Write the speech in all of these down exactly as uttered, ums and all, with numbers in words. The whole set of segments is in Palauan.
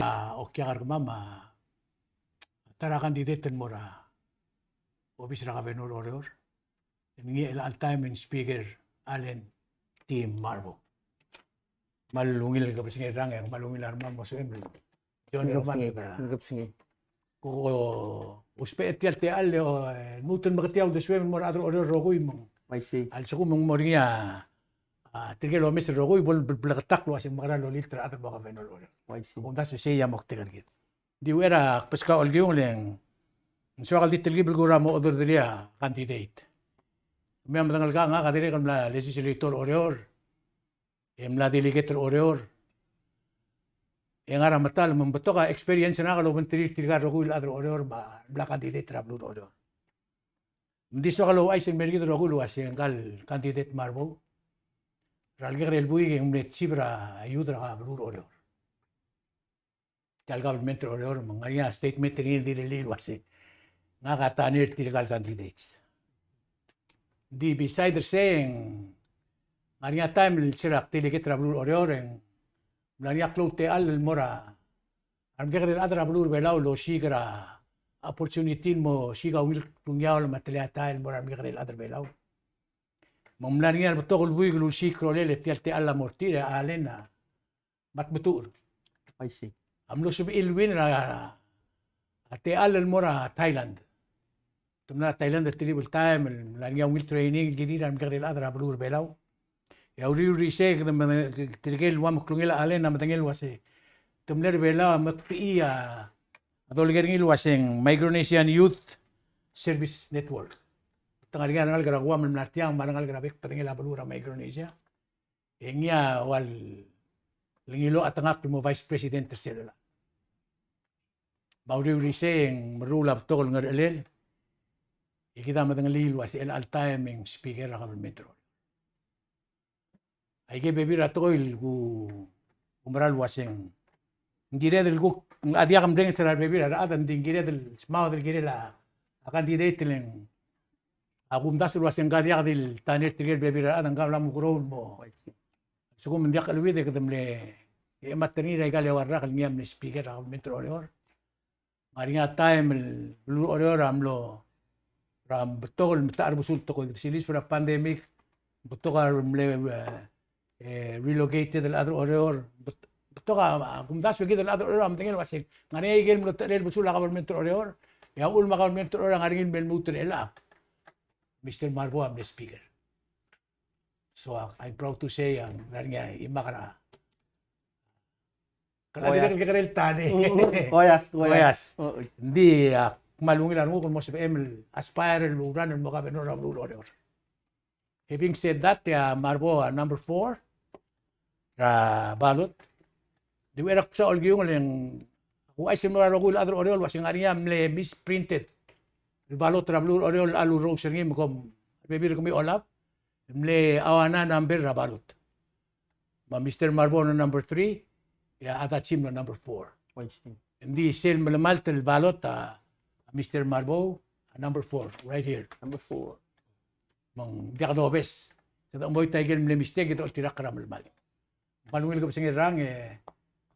a okiak er kemam a ta er a candidate el mo er a obis er a governor er Oreor. E ngii a chelecha el taem e ng Speaker Allen Tim Marbou. Kmal ungil kebesengei er a rang, e kmal ungil a rengmam el mo sebechem el join er kemam. Kebesengei. Ko ousbech er tia el techall e, e lmuut el meketei a uldesuem el mo er a chad er Oreor el rokui me ng, a lsekum e ng mo er ngii a, a tirke el omes el rokui, bo le bleketakl el uase ng mekerang el olilt er a chad el mo governor er Oreor. Kom mdasu sei a moktek er kid. Di uchei er a kbeskau el kiung e le ng soak el di telkib el kora mo oderderii a candidate. Me a medengelkak, ngak a dirrek el mla legislator er Oreor, e mla delegate er Oreor, e ngar er a metal me ng betok a experience er ngak el obengterir tirka el rokui el chad er Oreor me a mla candidate er a beluu er Oreor. Ng di soak el ouchais el mer kid el rokui el uase ngka el candidate Marbou er a lekekerei el buik e ng mle chief er a youth er a beluu er Oreor. Tia el government er Oreor me ng ngar er ngii a statement er ngii el dirrellii el uase ngak a ta er tirka el candidates. Di beside er sei e ng ngar er ngii a taem el se er a kdelegate er a beluu er Oreor e ng mla er ngii a klou el techall el mo er a remekekerei el chad er a beluu er a Belau el osiik er a opportunity el mo osiik a ungil klungiaol me a telechetai el mo er a remekekerei el chad er a Belau. Me ng mla er ngii a betok el buik el osiik a rolel e tia el techall a mo er tir e a Allen a me a tmetuchl. I see. A mlo sebechir el win er a, a techall el mo er a Thailand. Te mla er a Thailand er tirke el taem el mla er ngii a ungil training el kirir a remekekerei el chad er a beluu er a Belau. E a uriul er isei e kede me, tirke el ua meklungel a Allen a medengei el uase te mle er a Belau a mekbechii a dolekoi er ngii el uase ng Micronesian Youth Service Network. Te ngar er ngii a rengalek er a Guam el mla er tiang me a rengalek er a bek el bedengel a beluu er a Micronesia. E ngii a ua lengiloch a tengakl el mo vice president er sel chelechang. Me a uriul er isei e ng meruul a betok el ngerechelel e kid a medengelii el uase chelecha el taem e ng speaker er a government er Oreor. Aike el bebil er a tekoi el ku, ku mera el uase ng kired el kuk, a diak mrenges er a rebebil er a rechad, ng di kired el smaod el kirel a, a candidate el ng, a kumdasu el uase ngka a diak di le ta er tirke el bebil er a rechad, ngka a mla mukeroul el mo. A lsekum ng diak cheleuid e kede mle chemat er ngii er aika el eua el rak el ngii a mle speaker er a government er Oreor. Ngar er ngii a taem el beluu er Oreor a mlo, er a betok el metacherbesul el tekoi, kede siliu er a pandemic, betok a mle, e, e, relocated el chad er Oreor, bet-, betok a, a kumdasu e kid el chad er Oreor a medengei el uase ng ngar er ngii a ikel mlo techellel besul a government er Oreor, e a uchul me a government er Oreor a ngar er ngii el mle lmuut er chelechang, Mister Marbou a mle speaker. So, uh, I'm proud to say, uh, ng ngar er ngii a chimak er a, kede dirrek el kekerei el tane. Mm, mm. Koias, koias. Koias. Mm, mm. Ng di, uh, kmal ungil a renguk el mo sebechem el aspire el run el mo governor er a beluu er Oreor. Having said that, e a Marbou a number four er a ballot. Di uchei er a kbesengei el kiung e le ng, ouchais el mo er a rokui el chad er Oreor el uase ng ngar er ngii a mle misprinted el ballot er a beluu er Oreor el chelurrous er ngii me kom, a rebebil er kemiu a olab, mle Auana number er a ballot. Me a Mister Marbou a number three, e a Adachi a number four. I see. Ng di sel melemalt el ballot a, a Mister Marbou a number four, right here. Number four. Me ng diak dobes. Kede chemoit a ikel mle mistake e kede oltirakl er a melemalt. Kmal ungil kebesengei er a rang, e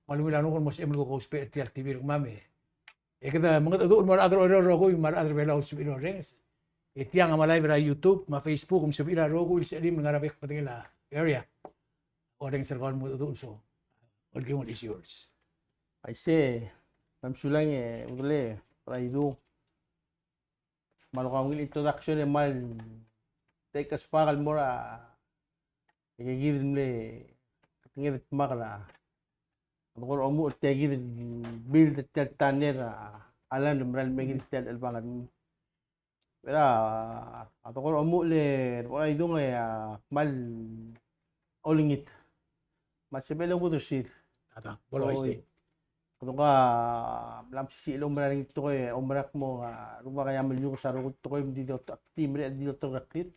kmal ungil a renguk el mo sebechem el ko ousbech er tia el T V er kemam, e kede mengedecheduch el mo er a rechad er Oreor el rokui me a rechad er Belau el sebechir el orrenges. E tiang a mla live er a YouTube me a Facebook, me sebechir a rokui el sechelim el ngar er a bek el bedengel a area. Orrenges er kau el mengedecheduch, so, olkiung, is yours. Aisei, me a mesulang e, Udelei, Raidu. Me a loko ungil introduction e kmal, take a spark el mo er a, e kid el mle, kid el dmak er a, a dekor omuchel er tia kid el build er tia el tunnel er a, a land el mera el mei kid er tia el chelebangel. Mera, a dekor omuchel e, Raidu, e a kmal olengit. Me a sebechel e ng uldesuir. Ata, bo loisei. Kede ko mla mesisiich el oumera er ngii el tekoi, oumera el kmo, a, rubak e a meliukes a rokui el tekoi me ng di dotak, di merek el di dotak er a kid.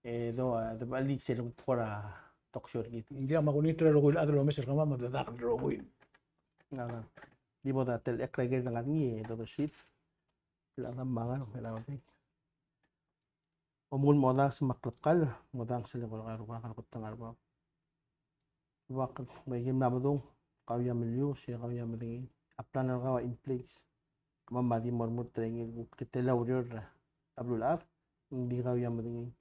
E do, a, de balik sel tekoi er a talk show er kid. Ng diak, me a kunitel a rokui el chad el omes er kemam me dodak el rokui. Ng di bo dodak el ker er a ikel dengar er ngii, e dodosid. Chelecha me a ngar, chelecha me a ngar. Omuchel me a odanges me a klekall, me a odanges el ko er a Rubak, a Rubak, a Rubak. Rubak, me aki mla medung. kau a melius e kau a medengei. A plan er kau a in place. Kemam a di mo remurt er ngii el kuk teletelel a ureor er a beluulechad, ng di kau a medengei.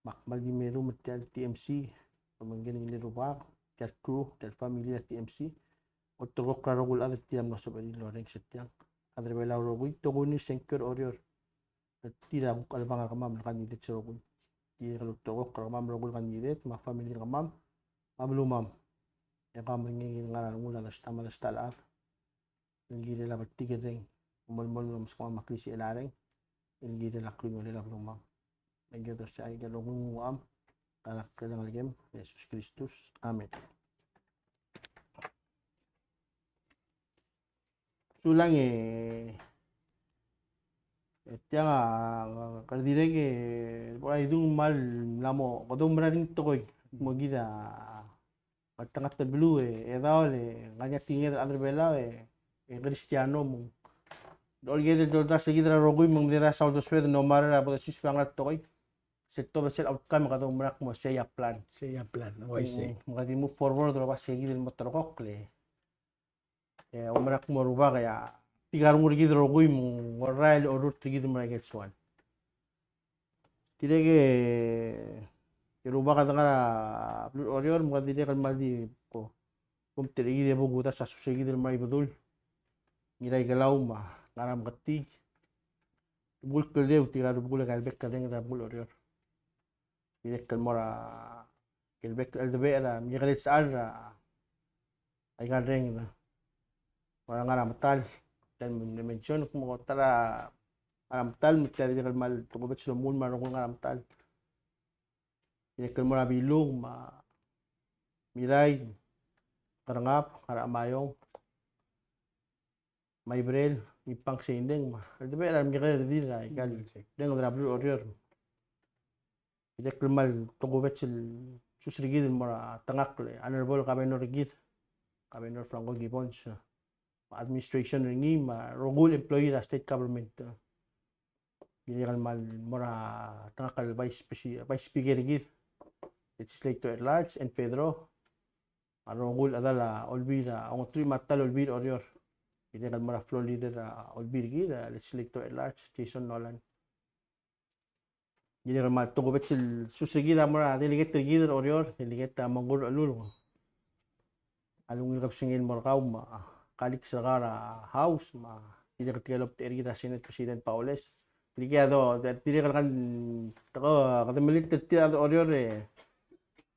Me ak kmal di medu me tia el T M C, me ngii el rubak, tia el crew, tia el family er a T M C, olterekokl er a rokui el chad er tia el mlo sebechir el orrenges er tiang. Chad er a Belau el rokui, tokuni sengkio er Oreor. Tir a kuk chelebangel er kemam el candidate el rokui. Tir a olterekokl er kemam el rokui el candidate, me a family er kemam, me a belumam. E kemam a ngii el ngar er a rengul a dersta me a dersta el chad el kirel a betik el reng, melemolem el omeskemam a klisichel a reng el kirel a klungiolel a belumam. Me ng di osisiu a ikel rokui el nguu a cham, er a ngklel a Ngelekem, Jesus Kristus. Amen. Sulang e, e tiang a, kede dirrek e, bo er a idung me a mla mo, kede oumera er ngii el tekoi, mo kid a, me a tengat el beluu e, e daol e, ngar er ngii a tekinged el chad er a Belau e, e Kristiano me ng. Olkid el doldasu er kid er a rokui me ng mle dasu a uldesued, no matter a bo dosiseb a ngar er a tekoi. Se tobed sel outcome e kede oumera el kmo sei a plan. Sei a plan, uaisei. Mm, me kede move forward el oba se kid el mo ulterekokl e. E, oumera el kmo rubak e a, tirka el rengul er kid el rokui me ng orrael el orurt er kid el mo er a ikel soal. Dirrek e, e rubak a dengar er a beluu er Oreor, me kede dirrek el kmal di ko, kom tir er kid e bo kudasu a sus er kid el mo er a Ibedul. Ngiraikelau me a Ngarameketii. Rubekul Kldeu, tirka el rubekul e ka el bek el kedenged er a beluu er Oreor. Dirrek el mo er a, ikel bek el cheldebechel er a, me ikel chelsechar er a, aika el renged. Mo er a Ngarametal, tia el mention, kmo ta er a Ngarametal, me tia dirrek el kmal tokubets el omengull me a rokui el Ngarametal. Dirrek el mo er a Bilung, me a Mirai, Ngerengab, Ngarachamayong. Me a Iberel, Ipang Seindeng, me a, el debechel a remekekerei er tir er a ikal, mm, renged er a beluu er Oreor. Dirrek el kmal tokubets el sus er kid el mo er a tengakl e Honorable Governor er kid, Governor Franco Gibbons, me a administration er ngii, me a rokui el employee er a state government. Dirrek el kmal mo er a tengakl el vice presi-, vice speaker er kid, legislator at large, and Pedro, a rokui el chedal a Olbiil er a, ongeteruich me a ta el Olbiil er Oreor. Dirrek el mo er a floor leader er a Olbiil er kid, a legislator at large, Jason Nolan. Dirrek el kmal tokubets el sus er kid a mo er a delegate er kid er Oreor, delegate a Mengkur Chelulk. A lungil kebesengei el mo er kau me a colleagues er kau er a House, me a dirrek el tirke el omtechei er kid er a Senate President Baules. Tirke a do, dirrek el kan, te ko, kede melilt er tir a rechad er Oreor e,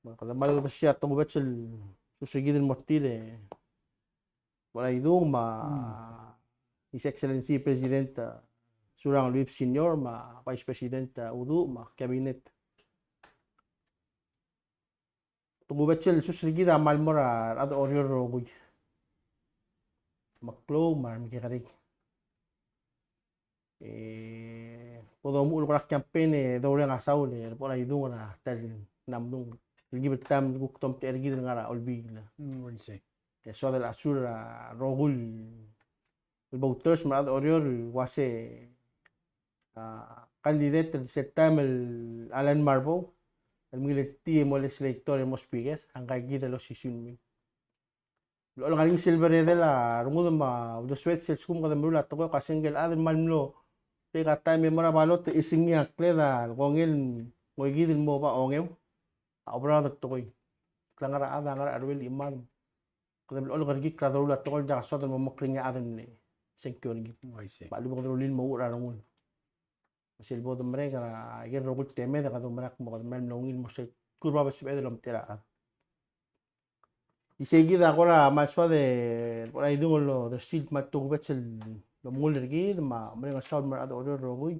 me kede kmal obes a tokubets el sus er kid el mo er tir e, bo er a idung me a, mm, His Excellency President, a, Surangel Whipps Senior, me a Vice President, a, Uduch, me a Cabinet. Tokubets el sus er kid a kmal mo er a rechad er Oreor el rokui. Meklou me a remekekerei. E, bo domuchel el kora campaign e doureng a saul e, bo er a idung er a ta el mla mdung. El kib el taem el kuk tomtechei er kid el ngar er a Olbiil. Mm, uaisei. E soad el assure er a rokui el voters me a rechad er Oreor el uase, a, candidate er sel taem el Alan Marbou el mengiletii e mo legislator e mo speaker, a ngka kid el osisiu el mei. Blechoel ngar er ngii sel beredel a rengud me a uldesued sel lsekum kede meruul a tekoi, e kuk a sengkio el chad el kmal mlo take a taem e mo er a ballot e chesengii a kled a lekongel el ngoi kid el mo oba ongeu a oberaod el tekoi. Klengar a chad a ngar er a cheruel el chimad. Kede blechoel kerekikl er a doruul a tekoi el diak a soad el mo mekngit a chad el mle sengkio er ngii. Uaisei. Me a lebo kede rullii el mo uchul er a rengul. Me sel bo de merek er a ikel rokui el temed e kede oumerang el kmo kede merael mlo ungil el mo er sel kurbab el sebeched el omtechei er a chad. Isei kid a kora kmal soad e, kora idung el odersii el kmal tokubets el omengull er kid, me a omereng el saul el mo er a rechad er Oreor el rokui.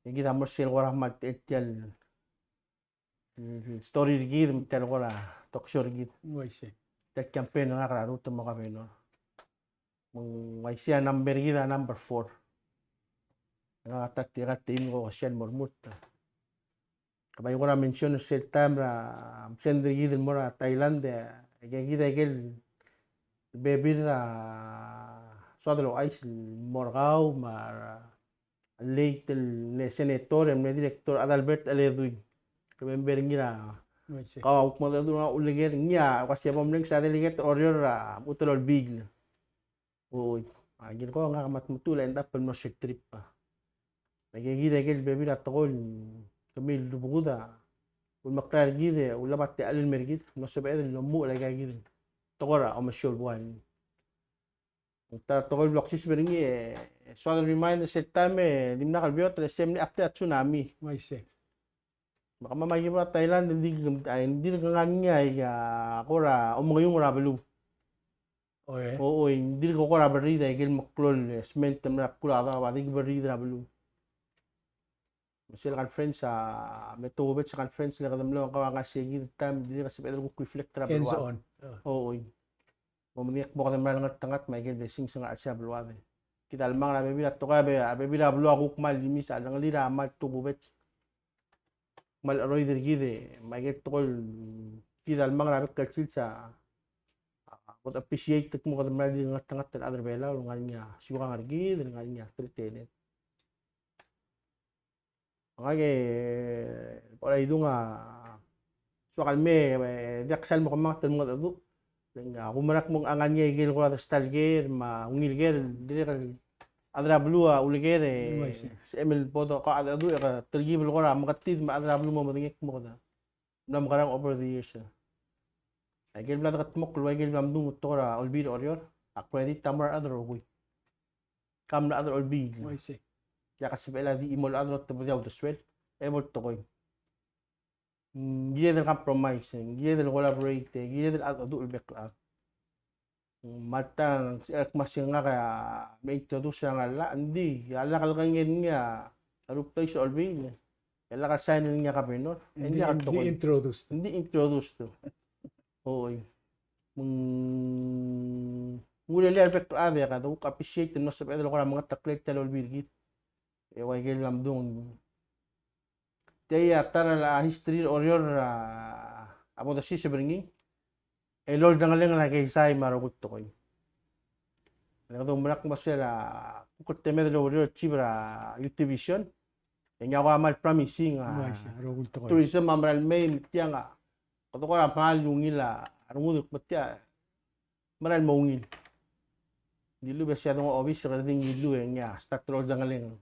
E kid a mo er sel kora kmal techel tia el story er kid, me tia el kora talk show er kid. Uaisei. Tia el campaign er ngak er a rurt el mo governor. Me ng uaisei a number er kid a number four. Ngak a ta er tirka el teim el ko osiik el mo remurt. Ke bai kora mention er sel taem er a msend er kid el mo er a Thailand, e, e kid a ikel bebil er a soad el ouchais el mo er kau, me a late el mle senator, el mle director Adalbert Aledui. Remember er ngii er a Kau a kuk mengedecheduch er a uleker, ngii a ua se bo mlenges a delegate er a Oreor er a mechut el Olbiil. Oi, a kirel kau ngak a kmal meduch el end up el mlo short trip. Me aika kid a ikel bebil a tekoi el kemiu el rubekul a ulemekrael er kid e ulebat a techall el mer kid, mlo sebeched el omuchel aika kid el tekoi er a omesiou el buai. Ng ta er a tekoi el bla ksiseb er ngii e, soad el remind er sel taem e dimlak el beot el se mle after a tsunami. Uaisei. Me kemam a kibo er a Thailand, ng di, a, ng dirk ngar er ngii a, a kora omengaiung er a beluu. Oi. Oi, ng dirk kora berrid a ikel meklou el sment el mera el bkul a daob, a di berrid er a beluu. Me sel conference a, me tokubets el conference el kede mlo er kau a ngar er sei kid el taem, dirrek el sebeched el kuk reflect er a beluad. Hands on. Oi. Mo medengei el kmo kede mera el ngeltengat me a ikel blessings el ngar er a chelsel a beluad. Kid a lemang er a bebil a tekoi, a be-, a bebil a beluu a kuk kmal miss a rengelii er a kmal tokubets. Kmal cheroid er kid e, me a ikel tekoi el kid a lemang er a bek el sils a, a, bo de appreciate el kmo kede mera el di ngeltengat el chad er a Belau el ngar er ngii a siukang er kid, el ngar er ngii a teletelel. Ngak e, bo er a idung a soak el mei, e, diak sal mo kemanget el mengedecheduch. Le ng, a, kumerang el kmo ng ngar er ngii a ikel kora de style ker, me a ungil ker, dirrek el chad er a beluu a uleker, e, sebechem el bo de ko a chedecheduch, e, ke telkib el kora meketid, me a chad er a beluu mo medengei el kmo kede mla mekerang over the years, e. A ikel bla dekedmokl el ua ikel bla mdung el tekoi er a Olbiil er a Oreor, a credit a mo er a rechad el rokui. Kam mla chad er a Olbiil. Uaisei. Diak a sebechel a di chimo el chad el otebedii a uldesuel. E bo el tekoi. Ng kired el compromise, ng kired el collaborate, ng kired el chedecheduch el bek el chad. Me a ta ng sebechek me se ngak a me introduce er a llach, ng di, a lak el kengei er ngii a rubekul er a Olbiil. E lak el sign er ngii a governor. E ng diak a tekoi. Ng di introduce. Ng di introduce. Oi. Me ng ulelii a rebek el chad e kede kuk appreciate el mlo sebeched el kora mengeteklel tia el olbiil er kid. E ua ikel bla mdung. Tia a ta er a history er a Oreor a bo de siseb er ngii. El oldengelengel a keizai me a rokui el tekoi. Le kede oumerang el kmo se er a kuk el temed el oureor el chief er a U T Vision. E ngii a kora kmal promising a tourism a mera el mei me tiang a kede kora kmal ungil a rengud el kmo tia mera el mo ungil. Ng dilu e se a dengua obis e kede di ngiluu e ngii a start el oldengelengel.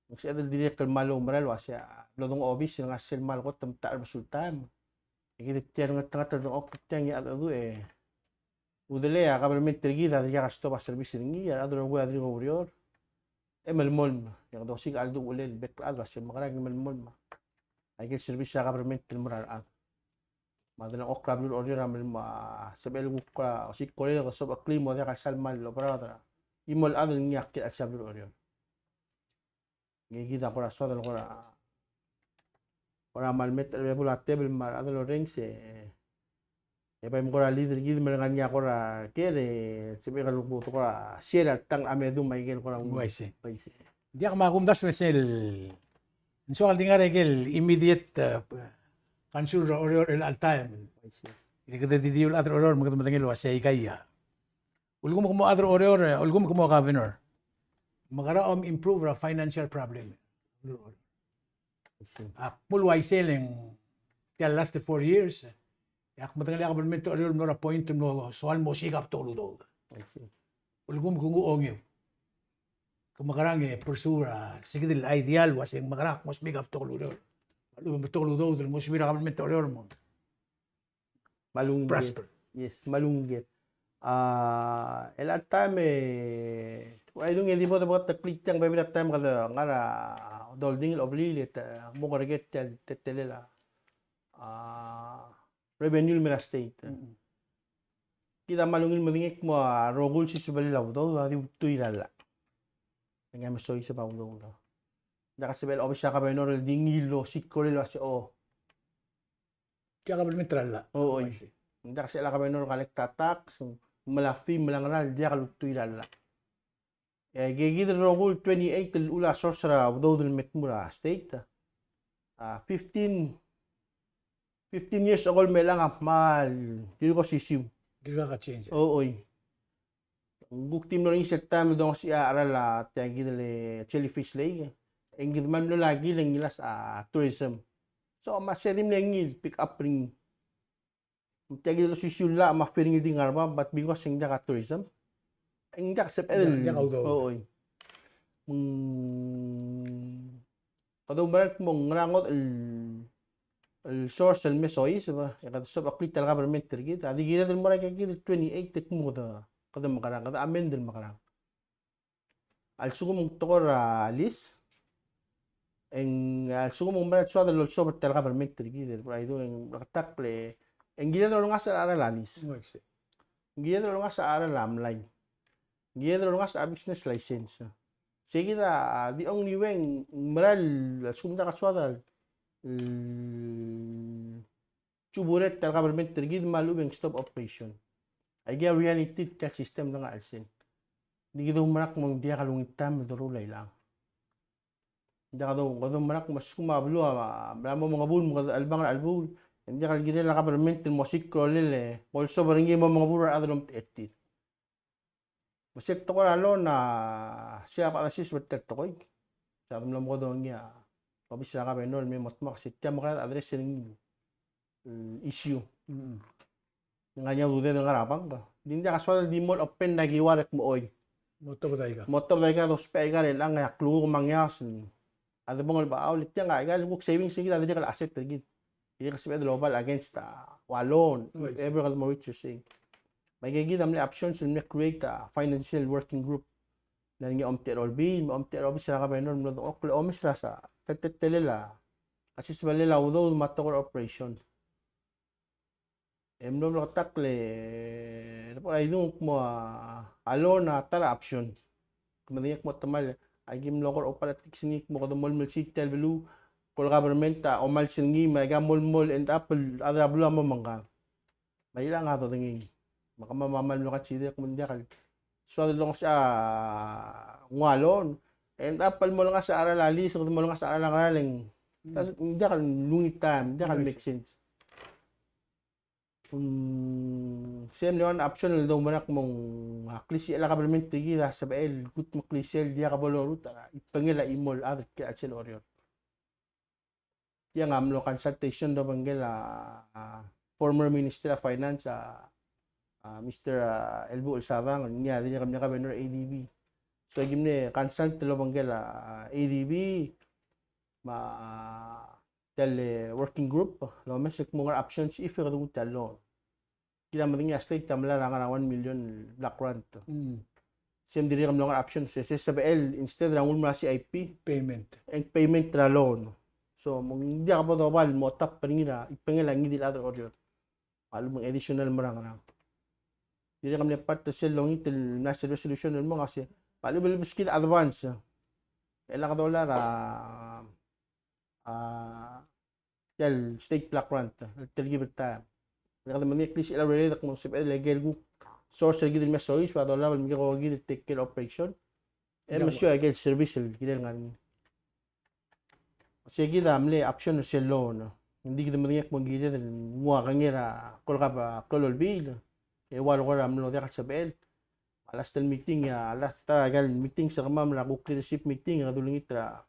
Ng sebeched el dirrek el kmal oumera el ua se a blo dengua obis e ngar sel kmal kot me ta er a besul taem. E kid tia el ngeltengat el dengchokl tiang e a chedecheduch e udelei a government er kid a dirkak el stop a service er ngii, a rechad el rokui a dirk oureor. E melemolem, e kede osiik a cheldecheduch el bek el chad el ua se mekerang e melemolem a ikel service er a government el mo er a rechad. Me a delengchokl er a beluu er a Oreor a melemolem a sebechel kuk a osiik a rolel e kede sobecheklii mo diak a sal kmal oberaod er a chimo el chad el ngii a kiei er a chelsel a beluu er a Oreor. Ngii kid a kora soad el kora, kora kmal mei er a bebul a tebel me a rechad el orrenges e bai me kora leader kid me le ngar er ngii a kora ker e sebechek el kuk kora share a tang a medum a ikel kora ungil. Uaisei. Uaisei. Diak me a kumdasu me sel, ng soak el di ngar er a ikel immediate, eh, concern er a Oreor er chelecha el taem. Uaisei. Kede di dilu el chad er a Oreor me kede medengei el ua se aika ia. Ulekum ke mo chad er a Oreor, e, ulekum ke mo governor, mekerang a om improve er a financial problem? I see. Ak mo uaisei le ng tia el last four years, e ak medengelii a government er a Oreor el mlo er a point el mlo soal el mo osiik a betok el udoud. I see. Ulekum ke nguu a ongeim. Ke mekerang e pursue er a se kid el idea el ua se ng mekerang ak mo osiik a betok el udoud. A lechub e ng betok el udoud el mo sebechir a government er a Oreor el mo prosper. Kmal ungil. Yes, kmal ungil. A, el chelecha el taem e, ua idung e di bo de bo de click tiang, bebil er a taem kede ngar er a doldingel el blil e te mo kereket tia el teletelel a, a, revenue el mei er a state. Mm-mm. Kid a kmal ungil medengei el kmo a rokui el sisebelel a udoud a di ultuil er a llach. E ng mesoiseb a udoud. Ng diak a sebechel a obis er a governor el di ngii el osiik a rolel el ua se, o, tia government er a llach. O, oi. Ng diak sel a governor el collect a tax, me a fee, me a ngerang, diak el ultuil er a llach. E, aike kid el rokui el twenty-eight el ula source er a udoud el me tmuu er a state. A, fifteen, fifteen years ago el me chelechang a kmal, dirk osisiu. Dirkak a change. O, oi. Ng kuk di mlo er ngii sel taem el dongesii a cheral a tia kid el Jellyfish Lake. E ng kid kmal mlo laki el ngilasech a tourism. So, me se di mle ngii el pick up er ngii. Me tia kid el osisiu el llach me a fee er ngii el di ngar er a bab, but because ng diak a tourism, ng diak sebeched el, ng diak a udoud. Oi. Mm, kede oumera el kmo ng ngera ngodech el, el source el me soiseb, e kede sob a klii tia el government er kid, a di kired el mo er a ika kid el twenty-eight el kmo kede, kede mekerang, kede amend el mekerang. A lsekum ng tekoi er a lease, e ng, a lsekum ng mera el soad el lolsobel tia el government er kid, e ng bleketakl e ng kired el olengasech a cheral a lease. Ng kired el olengasech a cheral a mlai. Ng kired el olengasech a business license. Sei kid a di only way ng mera el, a lsekum ng diak a soad el, mm, chuburet tia el government er kid me a lechub e ng stop operation. Aike a reality er tia el system el ngar er a chelsel. Ng di kede oumera el kmo ng diak lungil taem el doruul a ilang. Ng diak kede, kede oumera el kmo a lsekum a beluu a, a, a mo mengebul, me kede chelebangel a chelebuul, e ng diak el kirel a government el mo siik a rolel e mo olsobel er ngii e mo mengebul er a rechad el omtechei er tir. Me sel tekoi er a loan a, sei a bechad a siseb er tia el tekoi. Sei a de mlo mekedongii a obis er a governor el me mo dmak se tia mekerang e address er ngii el issue. Mm. Ng ngar er ngii a ududed el ngar er a bank. Ng di ng diak a soad el di mo open er a kiuar e kmo oi, mo tobed aika, mo tobed aika, dousbech aika er chelechang e a klukuk me a ngiaos el a debong el bechachau, le tiang a ikal kuk savings er kid a dirrek el asset er kid. Dirrek el sebeched el oba el against a ua loan, if ever kede mo reach er sei. Me aika kid a mle options el mle create a financial working group. Ng ngar er ngii a omtechei er a olbiil, me a omtechei er a obis er a governor el mlo dengchokl el omes er a sa, te, te, teletelel a, a sisebellel a udoud me a tekoi er a operation. E mlo bleketakl e de bo er a idung el kmo a loan a ta er a option. Ke medengei el kmo te kmal, aki mlo kora politics er ngii el kmo kede mo melisiich tia el beluu, ko el government a omals er ngii, me aika mo, mo end up el chad er a beluu a mo mengkad. Me a ilang a dodengei. Me kemam a kmal mlo consider el kmo ng diak el soad el dongesech a nguu a loan, end up el mo olengasech a cheral a lease, kede mo olengasech a cheral a ngerang, e ng diak el lungil taem, diak el make sense. Mm, sei a mle one option el doumera el kmo ng, a, klisichel a government er kid a sebechel el kutmeklii sel diak bo lorutech er a ibengel a chimo el chad er a chelsel Oreor. Tiang a mlo consultation el obengkel a, a, former Minister of Finance, a, a, Mister, a, Elbuchel Sadang, ngii a dirrek el mle governor er a A D B. So, aki mle consult el obengkel a, a, A D B, me a, a, tia el working group el omes el kmo ng ngar er a options if e kede nguu tia el loan. Kid a medengei a state a mla er a ngar er a one million block grant. Mm. Sei me dirrek el mlo ngar er a options, se, se sebechel instead er a nguu el mo er a C I P, payment, e ng payment er a loan. So, me ng diak bo doba el mo top er ngii er a ibengel a ngii di el chad er a Oreor. Me a lechub e ng additional el mo er a ngerang. Dirrek el mle part er sel longit el national resolution el mong a se, me a lechub e le beskid advance el lak dollar a, a, tia el state block grant el telkib er a taem. Le kede medengei el klisichel a urered el kmo ng sebeched el aike el kuk source er kid el me soiseb a dolab el mekekokid el take care operation. E me sio aike el service el kirel ngar er ngii. Sei kid a mle option er sel loan. Ng di kede medengei el kmo ng kired el nguu a kengei er a ko el kab a klou el olbiil. E ua lekor a mlo diak el sebechel. A last el meeting, a last, a ikel meeting se kemam er a kuk leadership meeting, e kede ulengit er a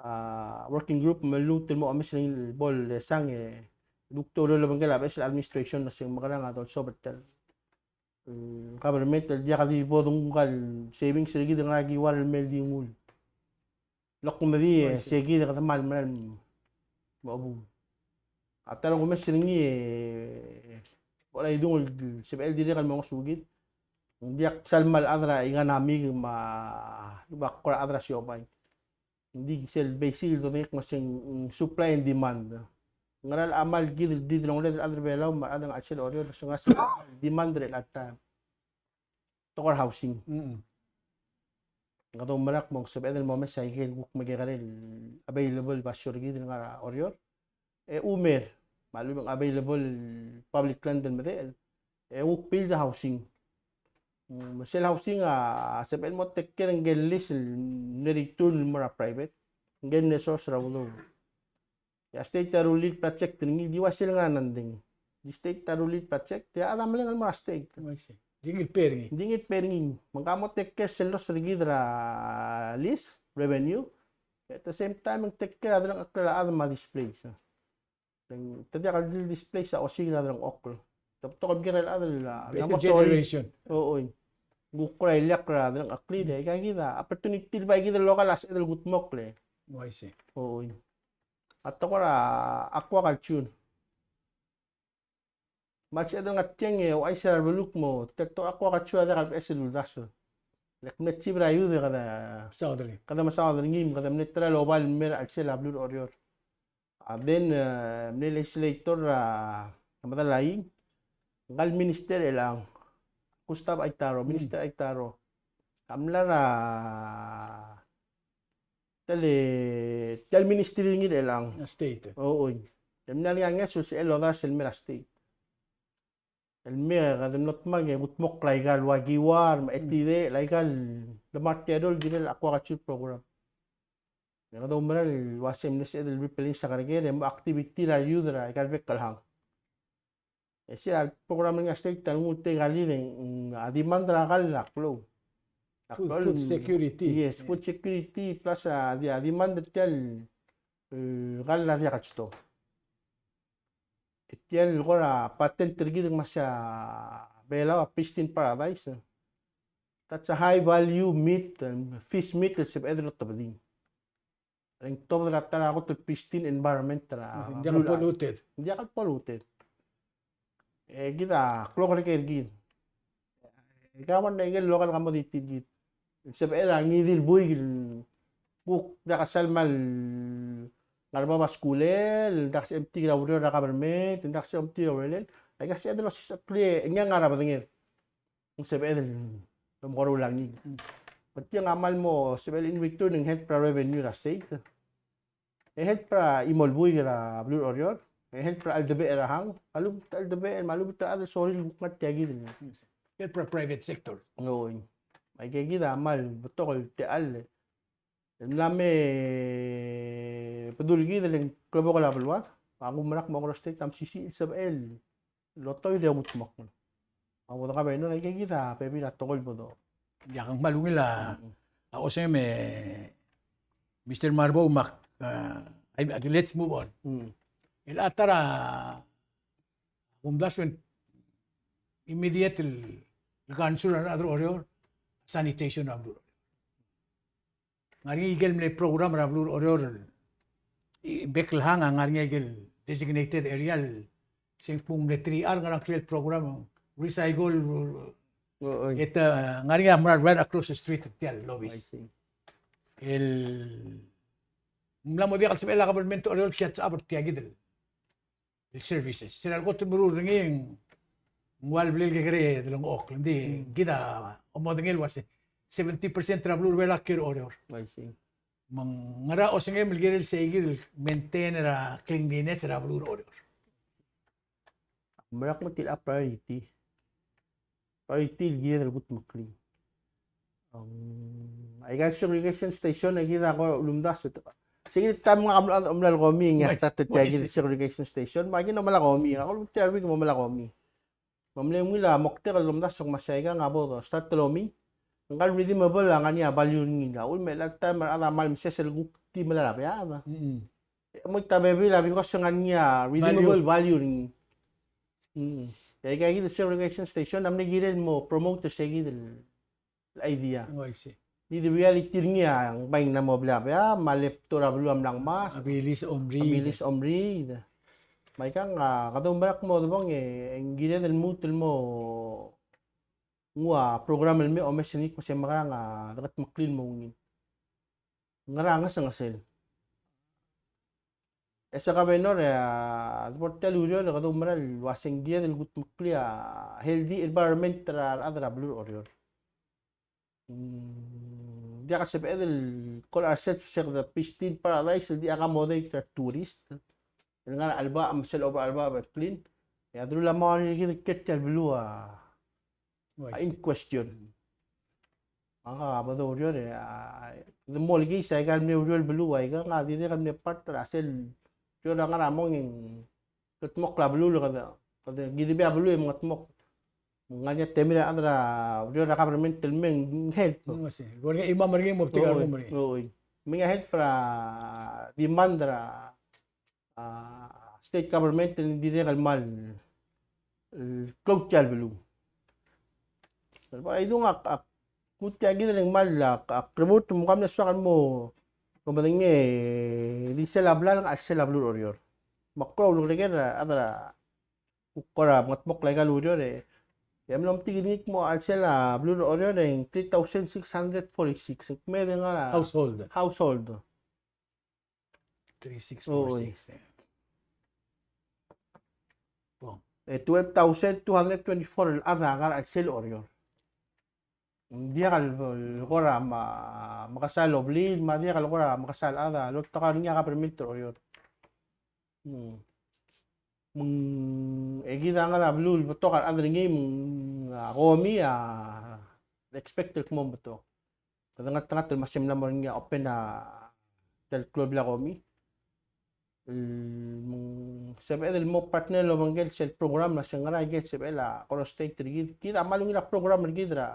a working group me lmuut el mo omes er ngii el bo lesang e kuk te oureor el obengkel a beches el administration el se ng mekerang a dolsobel tia el government el diak di bo denguu a savings er kid el ngar er a kiuar el mei el di nguu el. Lok medii e sei kid e kede kmal mera el mo obu. A ta el kumes er ngii e bo er a idung el sebechel dirrek el mo ngosukid. Ng diak sal kmal chad er a economy me a lechub a kora chad er a siobai. Ng di sel basic el dodengei el kmo se ng supply and demand. Ngera el kmal kid el di delongeled el chad er a Belau me a rechad er a chelsel Oreor, se ng ngar er a demand er chelecha el taem. Tekoi er a housing. Mm. Kede oumera el kmo ng sebeched el mo omes aike el kuk mekekerei el available basio er kid el ngar er a Oreor. E umer, me a lechub e ng available public land el medechel. E kuk build a housing. Mm, me sel housing a sebechel el mo take care er ngike el lease el mle return el mo er a private. Ngike el mle source er a udoud. E a state a rullii el project er ngii, di ua sel ngar er a nandeng. Di state a rullii el project, e a chad a meleng el mo er a state. Di ngii el pay er ngii. Di ngii el pay er ngii. Me ng kmo take care sel loss er kid er a lease, revenue. At the same time, e ng take care a delengcheklir a chad me a displace. Te diak el di displace a osiik er a delengchokl. Te betok el mker el chad el, a, better generation. Oi. Ng kuk er a ileakl er a delengcheklir, e aika kid a opportunity el bai kid el local a sebeched el kudmokl e. Oh, I see. Oi. A tekoi er a aquaculture. Me a sebeched el ngar tiang e ouchais er a rebeluu el kmo, te tekoi er a aquaculture a diak el beches el uldasu. Le kmo mle chief er a youth e kede, kede mesaod er ngii, kede mle try el oba el mei er a chelsel a beluu er Oreor. A then, e, mle legislator er a, a Medalaii, ngka el minister er chelechang, Gustav Aitaro, minister Aitaro. A mla er a tia el, tia el ministry er ngii er chelechang. A state. O, oi. E mla er ngii a ngeso el sebechel el odars el mei er a state. El mei e kede mlo dmak e kudmokl aika el ua kiuar me a etidechel, aika el lemart er a teru el kirel a aquaculture program. E kede oumera el uasei mle sebeched el replenish a kerker e mo activity er a youth er aika el bek el hang. E sei a program er ngii a state a lmuut e kid el, mm, a demand er a kall a klou. A klou. Food, food security. Yes, food security plus a di, a demand er tia el, e, kall a diak el stoa. E tia el kora patent er kid el kmo sei a Belau a pristine paradise. That's a high value meat, um, fish meat el sebeched el otobedii. E ng tobed er a ta er a kot el pristine environment er a, ng diak el polluted. Ng diak el polluted. E kid a klou a kerker er kid. E kau a ua ngike el local commodity er kid. Sebechel a ngii di el buik el kuk diak a sal mal ngar er a bab a skulel, diak a sebechemtik er a ureor er a government, diak a sebechemtik er a urerel. Aika sebeched el osisechekl e ng ngar er a bedenged. Ng sebeched el omekeroul a ngii. Me tiang a kmal mo sebechel in return e ng help er a revenue er a state. E help er a chimo el buik er a beluu er Oreor. E help er a cheldebechel er a hang. A lubet el cheldebechel me a lubet el chad el sorir el kuk ngar tia kid el. Help er a private sector. Oi. Aika kid a kmal betok el techall. El mla me bedul kid el klebokel a beluad. A kumerang me a Oreor State a mesisiich el sebechel el otobed e kudmokl. A bo de governor, aika kid a bebil a tekoi el bo do. Ia, ng kmal ungil a, a osengem e Mister Marbou me a, a, let's move on. El a ta er a kumdasu e ng immediate el concern er a rechad er Oreor, sanitation er a beluu er Oreor. Ngar er ngii a ikel mle program er a beluu er Oreor, e bek el hang a ngar er ngii a ikel designated area el se ng kmo ng mle three R, ngar er ngii a ikel program recycle, e te, ngar er ngii a mera el right across the street er tia el obis. El mla mo diak el sebechel a government er Oreor el catch up er tia kid el el services. Sel kot el meruul er ngii e ng ua le blal kekerei e delengchokl. Ng di kid a omodengei el uase seventy percent er a beluu er a Belau a kiei er Oreor. Me ng ngera osengem el kirel sei kid el maintain er a cleanliness er a beluu er Oreor? Merak me tia el priority. Priority el kired el kudmeklii. Aika el segregation station e kid a ko ulemdasu. Sei kid el taem ngak a mla, mla lekomi, ng start er tia kid el segregation station, me aki mla lekomi, ngak a ulekum tia el week me mla lekomi. Me mle ungil a moktek el ulemdasu el kmo sei aika a bo start el omi. Ngka el redeemable a ngar er ngii a value er ngii. A uchul me chelecha el taem a rechad a kmal meses el kuk di melai er a beab. E mo ita bebil a because ng ngar er ngii a redeemable value er ngii. E aika kid el segregation station a mle kirel el mo promote er sei kid el idea. Di the reality er ngii a ng bai ng mla mo blil a beab, me a lepto er a beluu a mla ngmasech. A bilis a omriid. A bilis a omriid. Me aikang a kede oumerang el kmo debong e ng kired el lmuut el mo nguu a program el mei el omes er ngii el kmo se mekerang a dekedmeklii el mo ungil. Ngera a ngesengesel? As a governor, e a debo er tia el ureor e kede oumera el uase ng kired el kudmeklii a healthy environment er a rechad er a beluu er Oreor. Mm, diak a sebeched el call ourselves se kede pristine paradise el di accommodate er a tourist el ngar er a chelebacheb me sel oba er a chelebacheb el clean. E a delul a mo er kid el kiei er tia el beluu a a in question. Ngak a bo doureor e, a, the more case aika el mle ureor el beluu aikang a dirrek el mle part er a sel ureor a ngar er a mong e ng kldmokl a beluu el kede, kede kidebii a beluu e mengetmokl. Ng ngar er ngii a temir a rechad er a ureor er a government el mei e ng help. Ng uase, ng ngar er ngii a chimam er ngii me ng betik a rengum er ngii. Oi. Me ng help er a demand er a a, state government el dirrek el kmal, el klou tia el beluu. Bai dung ak, ak, kuk tia kid el kmal ak, ak remurt me kam mle soak el mo, mo medengei, di sel a blal a chelsel a beluu er Oreor. Me ak kora ulekerker a chad er a kuk kora mengetmokl aika el ureor e. E mlo metik er ngii el kmo a chelsel a beluu er Oreor e ng three thousand six hundred forty-six. Ng kmo di ngar er a household. Household. Three six four six, e. Bong. E twelve thousand two hundred twenty-four el chad a ngar er a chelsel Oreor. Ng diak el, el kora me, mekesai el obliil, me a diak el kora mekesai el chad a loltak er ngii a government er Oreor. Mm. Me ng, e kid a ngar er a beluu el betok a rechad er ngii, me ng, a, komi a expect el kmo ng betok. Kede ngeltengat el me se mla mo er ngii a open a tia el klou el blil a komi. El, me ng sebeched el mo partner el obengkel sel program el se ng ngar er a ikel sebechel a Koror State er kid. Kid a kmal ungil a program er kid er a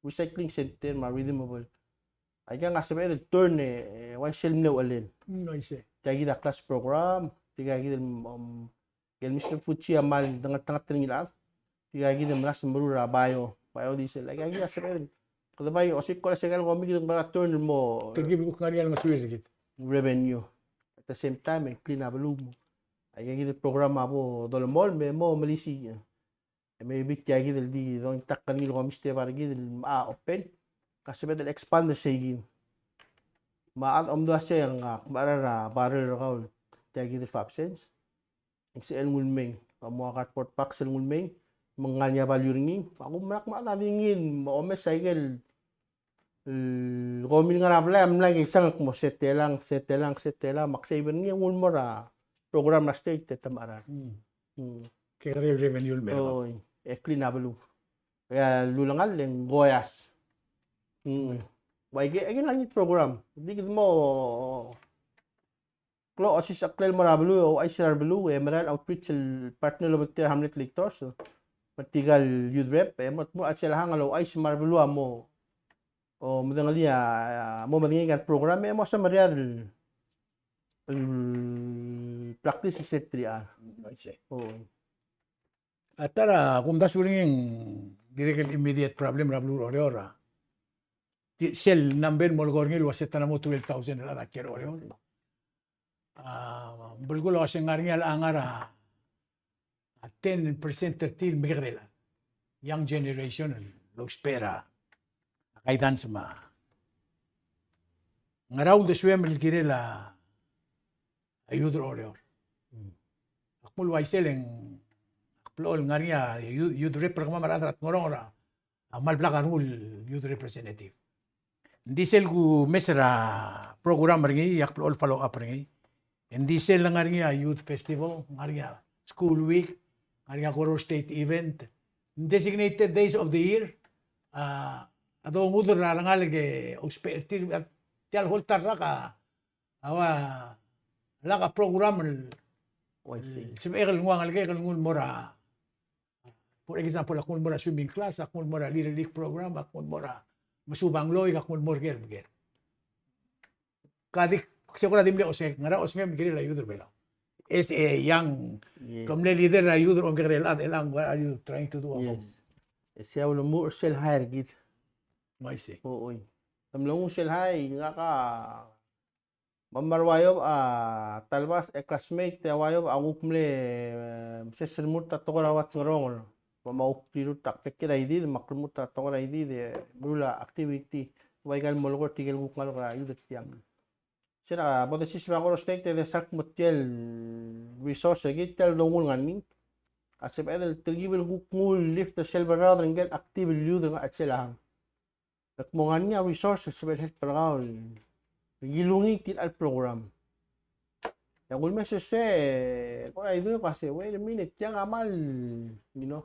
recycling center me a redeemable. Aika a sebeched el turn e, e uaisei el mle uchelel. Mm, uaisei. Tia kid a class program, tia kid el, um, el Mister Fuchi a kmal dengeltengat er ngii el chad. Tia kid el melasem el meruul er a bio, biodiesel. Aika kid a sebeched el, kede bai osiik kora se el komi kid el kora turn el mo. Tia kid el kuk ngar er ngii a ngesuir er kid. Revenue. At the same time, e clean a beluu mo. Aika kid el program a bo dolemolem me mo melisiich. E maybe tia kid el di dongitakl er ngii el komi step er kid el, a, open. Ka sebeched el expand er sei kid. Me a chad a omdu a se ng ak mechar er a barrel er kau el tia kid el five cents. Ng sebechel nguu el mei. Ka mo a cardboard box el nguu el mei. Me ng ngar er ngii a value er ngii. Me a kumerang me a chad a di ngii el omes a ikel el komi el ngar er a blai a mla kesang el kmo se telang, se telang, se telang, me ak save er ngii e nguu el mo er a program er a state e te mecherar. Mm. Mm. Kekerei el revenue el mei er kau. Oi, e clean a beluu. E a lulengall e ng koias. Mm. Bai ke, aike el ngar er ngii el program. Di kede mo klou a osisechakl el mo er a beluu, ouchais er a beluu, e merael el outreach el partner el obengterir a Hamlet Leaders, me tirka el youth rep, e mo, mo a chelsel a hang el ouchais me a rebeluu a mo, o medengelii a, mo medengei aika el program, e mo semeriar el, el practice el se tia. Mm, I see. O. A ta er a kumdasu er ngii, ng dirrek el immediate problem er a beluu er Oreor a. Di sel number el mo lekor ngii el uase te mo twelve thousand el chad a kiei er Oreor. A, belkul a uase ng ngar er ngii a ngar er a, a ten percent er tir el mekekerei el chad. Young generation el lousbech er a guidance me a ngera uldesuem el kirel a youth er Oreor. Ak mle uaisei e ng, ak blechoel ngar er ngii a youth, youth rep er kemam el chad er a Dngeronger a, a kmal blak a rengul el youth representative. Ng di sel kumes er a program er ngii, e ak blechoel follow up er ngii. Ng di sel ngar er ngii a youth festival, ngar er ngii a school week, ngar er ngii a Koror State event. Designated days of the year, a, a dongud er a rengalek e ousbech er tir, tia el whole ta el rak a, a ua, lak a program el, el sebechek el nguu a ngelekek el nguu el mo er a, for example, ak nguu el mo er a swimming class, ak nguu el mo er a Little League program, ak nguu el mo er a mesuub a ngloik, ak nguu el mo er ker me ker. Ka di, se kora di mle osengek, ngera osengem el kirel a youth er Belau? As a young, yes, ke mle leader er a youth er a omkekerei el chad, el ang, what are you trying to do? Yes. E sei a ulemuchel er sel hire er kid. Uaisei. O, oi. Te mlo nguu sel hire, ngak a, me a mla er a uaiob a Talbas e classmate, e a uaiob a kuk mle, e, meses el remurt a tekoi er a ua Dngeronger. Me a kuk rirurt a kbekel a idid, me ak remurt a tekoi er a idid, e meruul a activity. Ua ikal molekoi er tirke el kuk ngalek er a youth er tiang. Se er a bo desiseb er a Koror State e de sal kmo tia el resource er kid, tia el donguu el ngar er ngii a sebeched el telkib el kuk nguu el lift er sel berraod er ngike el active el youth er a chelsel a hang. E kmo ngar er ngii a resource el sebechel help er kau el kilungii tia el program. E ak ulemes er sei, e kora idung e kuk uasei, wait a minute, tiang a kmal, you know,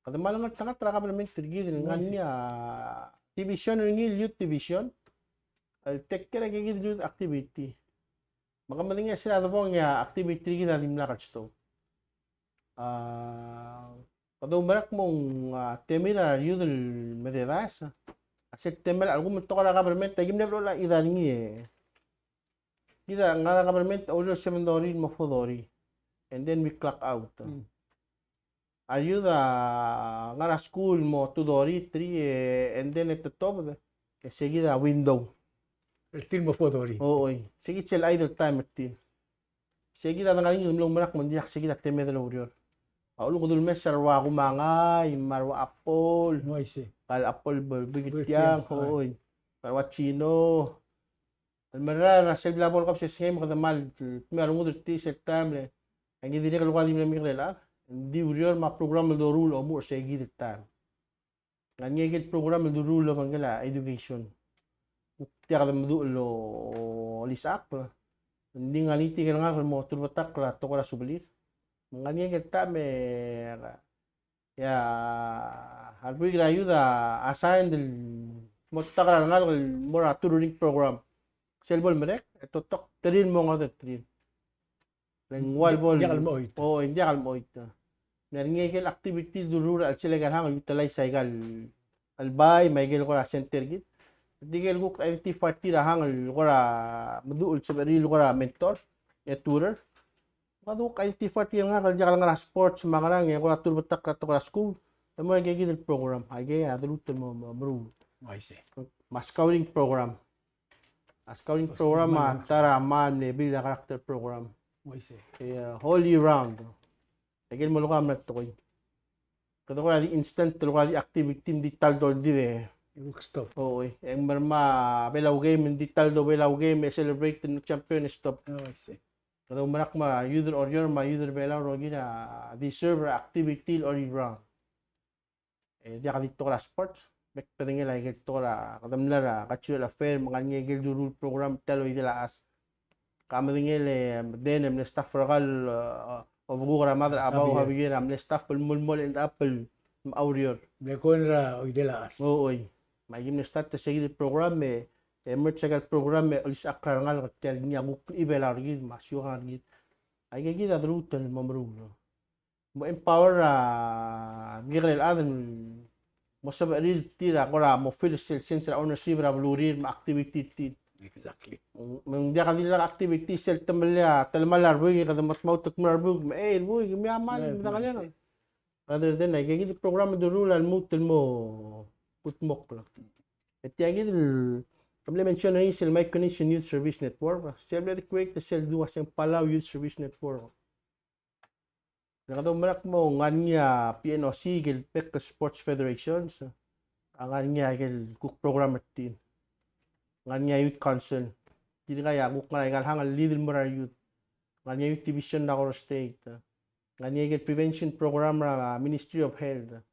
kede kmal ngeltengat er a government er kid el ngar er ngii a division er ngii el youth division el take care er aika kid el youth activity. Me ke medengei sel debong e a activity er kid a dimlak el stop. A, kede oumerang el kmo ng, a, temir a youth el mededaes a sel temel a lsekum ng tekoi er a government, aki mle blechoel a chidal ngii e. Kid a ngar er a government a oureor el seven thirty el mo four thirty. and then we clock out. Mm. A re youth a ngar er a skuul el mo two thirty, three, e, and then e te tobed, e se kid a window. Er tir el mo four thirty. O, oi. Se kid sel idle time er tir. Se kid a dengar er ngii el mlo oumerang me ng diak se kid a temed el oureor. A uchul me kede ulemes er a rua kumangai, me a rua apol. Uaisei. Kal apol be, be, be tiang, tiang, o, oi. Me a rua chino. El mera er a sel bla bo el kebesengei me kede mal, me a rengud er tir sel taem el, a ngii dirrek el kora di mle mekekerei el chad, ng di ureor me a program el doruul el omuchel er se kid el taem. Ng ngar er ngii a ikel program el doruul el obengkel a education. Kuk diak de meduch el olisechakl. Ng di ngar er ngii tirke el ngalek el mo tulebetakl a tekoi er a subelir. Ng ngar er ngii a ikel taem e, ia, a rebuik er a youth a assigned el mo takl er a rengalek el mo er a tutoring program. Sel bo lemerek, e totok terir el mo ngodech er tir. Le ng ua el bo el, diak el mo choit. O, ng diak el mo choit. Ng ngar er ngii a ikel activity el doruul er a chelsel a ikel hang el utilize a ikal, el bai me a ikel kora center kid. Tirke el kuk identify er tir a hang el kora meduch el sebechir el kora mentor, e tutor. Me kede kuk identify er tirke el ngalek el diak el ngar er a sports me a ngerang e kora tulebetakl er a tekoi er a skuul. E mo er a ikakid el program. Aikei a deluut el mo, mo, meruul. Uaisei. Me a scouting program. A scouting program a ta er a mal mle build a character program. Uaisei. E, uh, all year round. Aikel mo locha mla tekoi. Kede kora di instant, kede kora di activity, ng di ta el doldir e. Stop. O, e, e ng mera me a Belau Game, ng di ta el do Belau Game, e celebrate ng champion, e stop. O, I see. Kede oumerang me a youth er Oreor me a youth er Belau el rokir a deserve er a activity el all year round. E diak di tekoi er a sports, bek el bedengel a ikel tekoi er a, kede mla er a cultural affair, me ng ngar er ngii a ikel doruul program tia el oidel a chas. Ke medengei el, e, den e mle staff er kau el, e, obekuk er a Mad er a Chabau, Javier. Javier, a mle staff el mol, mol end up el oureor. Mle kora oidel a chas. O, oi. Me aki mle start er se kid el program, e, e merge a ikel program, e olisechakl er a rengalek er tia el ngii a kuk Belau er kid, me a siukang er kid. Aikakid a deluut el mo meruul. Mo empower a, a, mekekerei el chad el mo sebechir tir a kora mo feel sel sense er a ownership er a belurir me a activity er tir. Exactly. Me ng diak a dirrek el activity sel temellel a telemall a rebuik, e kede mo dmaut el kmo er a rebuik, me, e, rebuik, me a mal, me a ngalek. Rather than, aikakid el program el doruul a lmuut el mo kudmokl. E tia kid el, ke mle mention er ngii sel Micronesian Youth Service Network, sel mle di create sel dua se ng Palau Youth Service Network. Le kede oumerang el kmo ng ngar er ngii a P N O C, ikel bek el sports federations, a ngar er ngii a ikel kuk program er tir. Ng ngar er ngii a youth council. Tirka a kuk ngar er a ikal hang el lead el mo er a youth. Ng ngar er ngii a youth division er a Koror State. Ng ngar er ngii a ikel prevention program er a Ministry of Health.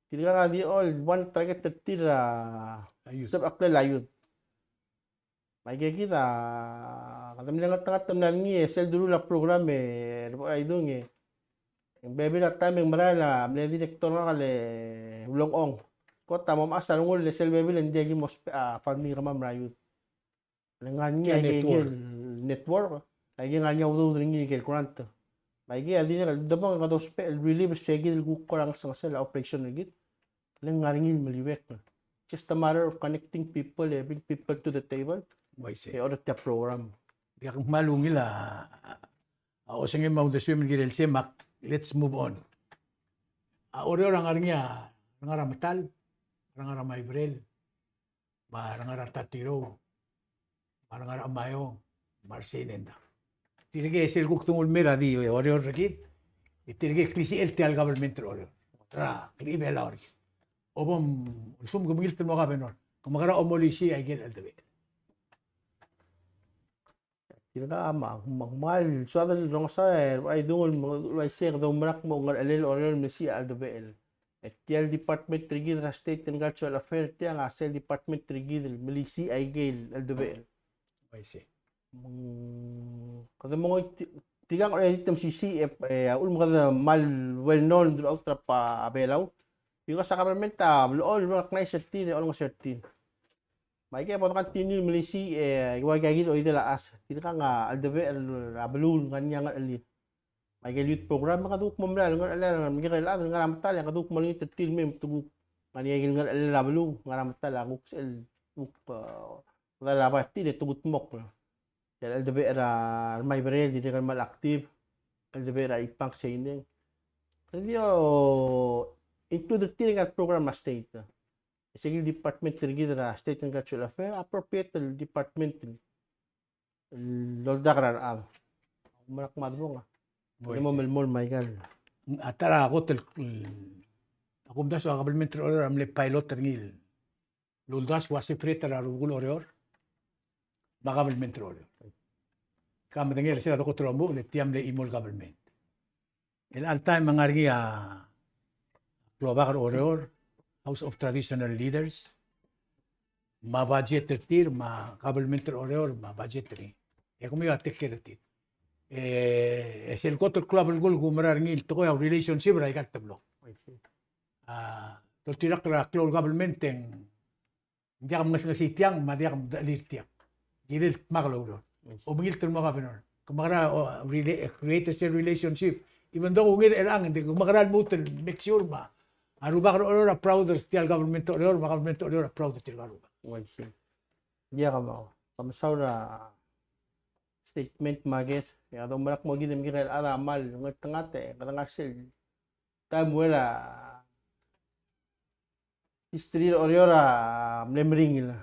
Tirka a di all one target er tir a, a youth. Sebechel a youth. Me aikakid a, kede mle ngeltengat el mla er ngii e sel doruul a program e, er a bo er a idung e, ng bebil a taem e ng merael a mle director er ngak el ulengchong. Kot a mo mechas a rengul e sel bebil e ng diak ki mo ousbech a funding er kemam er a youth. Le ng ngar er ngii a ikel network. Aike ng ngar er ngii a udoud er ngii el grant. Me aike a dirrek el debong e kede ousbech el relieve er se kid el kuk kora ngesengesel a operation er kid. Le ng ngar er ngii el meliuekl. Just a matter of connecting people, e bring people to the table. Uaisei. E order tia program. Diak kmal ungil a, a osengem me a uldesuem el kirel sei, me ak, let's move on. A Oreor a ngar er ngii a, ngar er a Metal, ngar er a Maiberel, me a ngar er a Tatirou, me a ngar er a Maiong, me a Seinenda. Tirke sel kuk dengul mei er a di Oreor er kid, e tirke klisichel tia el government er Oreor. Ra, klisichel a Oreor. Obom, lsekum ke mengilt el mo governor, ke mekera omelisiich a ikel cheldebechel? Tirka a ma, ma, kmal soad el rongesii, e, a idung el me, uaisei, kede oumerang el kmo ngerchelel Oreor el melisiich a cheldebechel. E tia el department er kid er a State and Cultural Affairs, tiang a sel department er kid el melisiich a ikel cheldebechel. Uaisei. Mm, kede mengoit, tirka ng already te mesisiich, e, e, a uchul me kede kmal well known throughout er a Belau. Because a government a blechoel el recognize er tir, e olengeseu er tir. Me aike a bo de continue el melisiich, e, ua aika kid oidel a chas. Tirkang a cheldebechel er a beluu el ngar er ngii a ngerchelir. Me aike el youth program, me kede kuk mo merael el ngerchelel a mekekerei el chad el ngar er a Metal, e kede kuk mo olengit er tir el mei me te kuk ngar er ngii a ikel ngerchelel a beluu, ngar er a Metal a kuk sel kuk, e, medal a bai er tir e te kudmokl. Tia el cheldebechel er a Maiberel, dirrek el kmal active. el debate er a ippang seining. Kede di include er tir er a program er a state. E se kid el department er kid er a State and Cultural Affairs, appropriate el department el oldak er a rechad. Merak me a debong a. Oi, e mo se. Melemolem a ikal. A ta er a kot el, a kumdasu a government er Oreor a mle pilot er ngii el uldasu a separate er a rubekul Oreor me a government er Oreor. Ke medengei er se er a kot el omuchel e tia mle chimo el government. El all time a ngar er ngii a klobak er Oreor, House of Traditional Leaders, me a budget er tir, me a government er Oreor, me a budget er ngii. E kemiu a take care er tir. E, e sel kot el klou a belkul el kumerang er ngii el tekoi a relationship er a ikal teblong. A, doltirakl er a klou el government e ng diak mngesngesii tiang, me a diak mdechelir tiang. Kirel dmak el oureor. Omengilt el mo governor. Ke mekerang, o, rela-, create sel relationship. Even though ungil er chelechang, ng di ke mekerang el lmuut el make sure me a rubak er Oreor a proud er tia el government er Oreor, me a government er Oreor a proud er tirka el rubak. Uaisei. Diak a mo, ke mesaul er a statement me a ker, e a domerak mo kid e mkir el chad a kmal ngeltengat e, kede ngar sel taem el ua history er Oreor a mle meringel.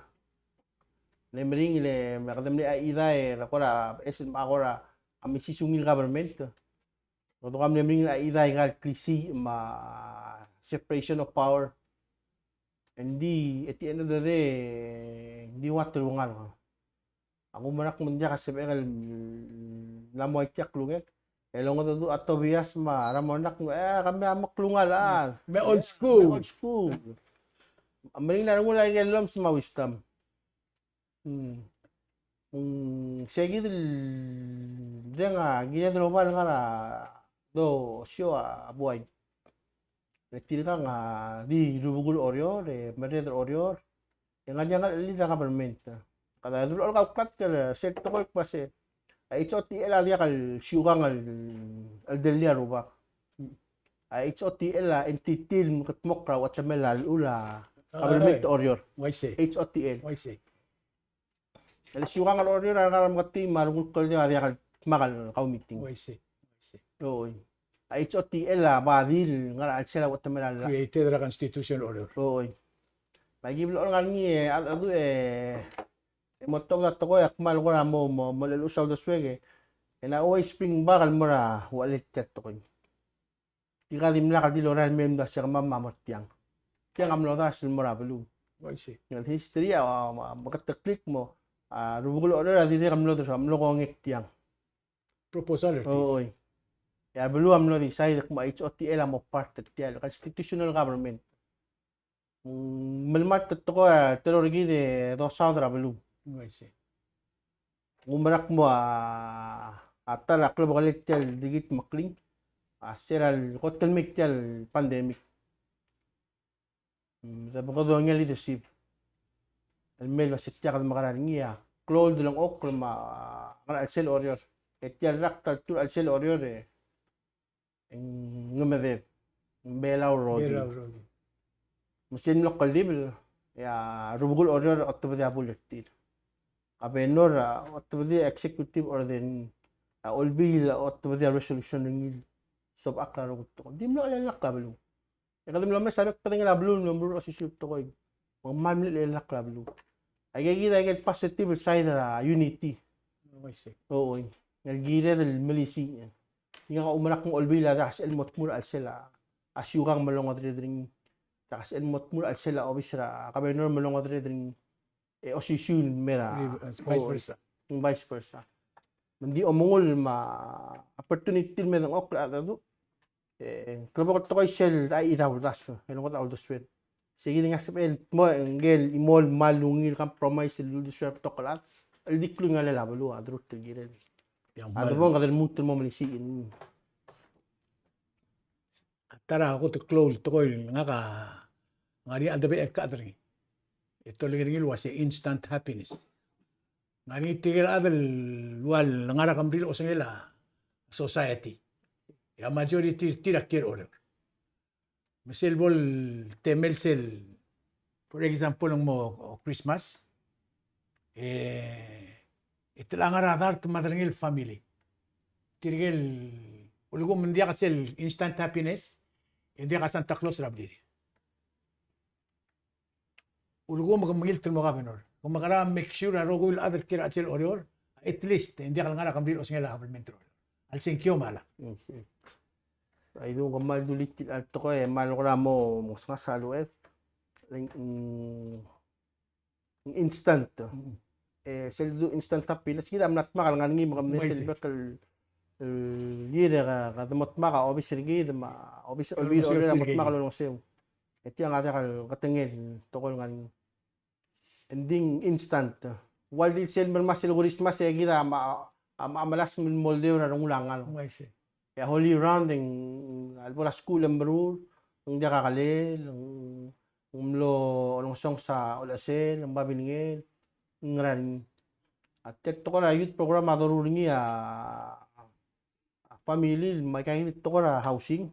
Mle meringel e, me kede mle chedal e, er a kora, e sel me a kora, a mesisiungel government. Kede kora mle meringel a chedal el klisiich me a separation of power. Engdi, at the end of the day, engdi ua telungalek. Ak oumerang me ng diak a sebechek el mla mo ua tia klungel. E longedecheduch a Tobias me a Ramonak, e, kemiu a meklungalek a. Me old school. Me old school. A meringel a rengul a ikel llomes me a wisdom. Mm. Mm, se kid el deng a kired el oba el ngar er a dosiou a buai. E tirkang a di rubekul Oreor, e merreder er Oreor, e ngar er ngii a ngerechelir a government. Kede deblo el kauklatk el sel tekoi el kmo se a H O T L a diak el siukang el, el delii a rubak. A H O T L a entity el mekedmokl er a uchetemel a llechul a government er Oreor. Uaisei. H O T L. Uaisei. El siukang er Oreor a ngar er a meketii me a rengul el kldei a diak el dmak el kaumeeting. Uaisei. Uaisei. Oi. A H O T L a ba di el ngar er a chelsel a uchetemel a llach. Created er a constitution er Oreor. Oi. Me aki blechoel ngar er ngii e, a, a, e, e mo tuobed a tekoi a kmal kora mo, mo, mo llechul a uldesuek e. E ng always bring back el mo er a uchelel tia el tekoi. Tirka a dimlak el di lorael el mei el mdu a se kemam me a mo er tiang. Tiang a mlo dars el mo er a beluu. Uaisei. Ng history a, a, a meketeklii el kmo, a, rubekul Oreor a dirrek el mlo dars, mlo kongei tiang. Proposal er tir. Oi. E a beluu a mlo decide el kmo a H O T L a mo part er tia el constitutional government. Mm, melemalt el tekoi a teloi er kid e dosaod er a beluu. Uaisei. Ng oumerang el kmo a, a ta er a klebekelel tia el di kid meklii a se er a kot el mei tia el pandemic. Mm, de bo kede ongel leadership el mei el ua se tia kede mekerang er ngii a klou el delengchokl me a ngar er a chelsel Oreor. E tia el rak ta el tur er a chelsel Oreor e ng ngemeded, ng Belau el rodi. Belau el rodi. Me sel mlo kldibel, e a rubekul Oreor a otebedii a bul er tir. A governor a otebedii a executive order er ngii. A olbiil a otebedii a resolution er ngii el sobechakl a rokui el tekoi. Ng di mlo chelellakl a beluu. E kede mlo mes a bek el bedengel a beluu el mlo meruul a osisiu el tekoi. Me ng kmal mle chelellakl a beluu. Aike kid a ikel positive side er a unity. Oi, sei. Oi. Ng kired el melisiich. Ngak a oumerang e ng olbiil a diak a sebechel el mo tmuu er a chelsel a siukang me longedereder er ngii. Diak a sebechel el mo tmuu er a chelsel a obis er a governor me longedereder er ngii. E osisiu el mei er a, vice versa. Ng vice versa. Me ng di omengull me a opportunity el me dengchokl a cheldecheduch. E, klebokel tekoi sel a chid a uldasu, e lengkot a uldesued. Sei kid a ng sebechel el mo, ngike el chimo el kmal ungil compromise el uldesued a betok el chad, el di klungiolel a beluu a dururt el kirel. A debo ng kede lmuut el mo melisiich. A ta er a kot el klou el tekoi el ngak a ngar er ngii a cheldebechel el kached er ngii. E te olengit er ngii el uase instant happiness. Ngar er ngii tirke el chad el ua lengar er a kemril osengel a society. E a majority er tir a kiei er Oreor. Me sel bo el temel sel, for example, ng mo Christmas, e, e te ngar er a dart me a derengel family. Tirke el Ulekum ng diak sel instant happiness, e ng diak a Santa Claus er a blirir. Ulekum ke mengilt el mo governor, ke mekera make sure a rokui el chad el kiei er a chelsel Oreor, at least, e ng diak el ngar er a kemril osengel a government er Oreor. A lsenkio me a lak. Mm, si. A idung, kmal dulii tia el tekoi, e kmal kora mo, mo ngesnges a lluched. Ng, mm, instant. Mm. E sel du instant happiness, kid a mla dmak el ngar er ngii me ke mle sel bek el, el year e ke, ke de mo dmak a obis er kid, me a obis, obis er kid a mo dmak el olengeseu. E tiang a diak el ketengel tekoi el ngar er ngii. Ng di ng instant. Ua di sel mei er a sel Christmas e kid a ma, a, a melasem el mo oldeu er a rengul a ngalek. Oh, I see. E a Holy Round e ng, a lebo er a skuul e meruul, ng diak a kelel, ng mlo olengesonges a olechesel, ng babilngel, ng ngar er ngii. A tia el tekoi er a youth program a doruul er ngii a, a family, me aika kid el tekoi er a housing.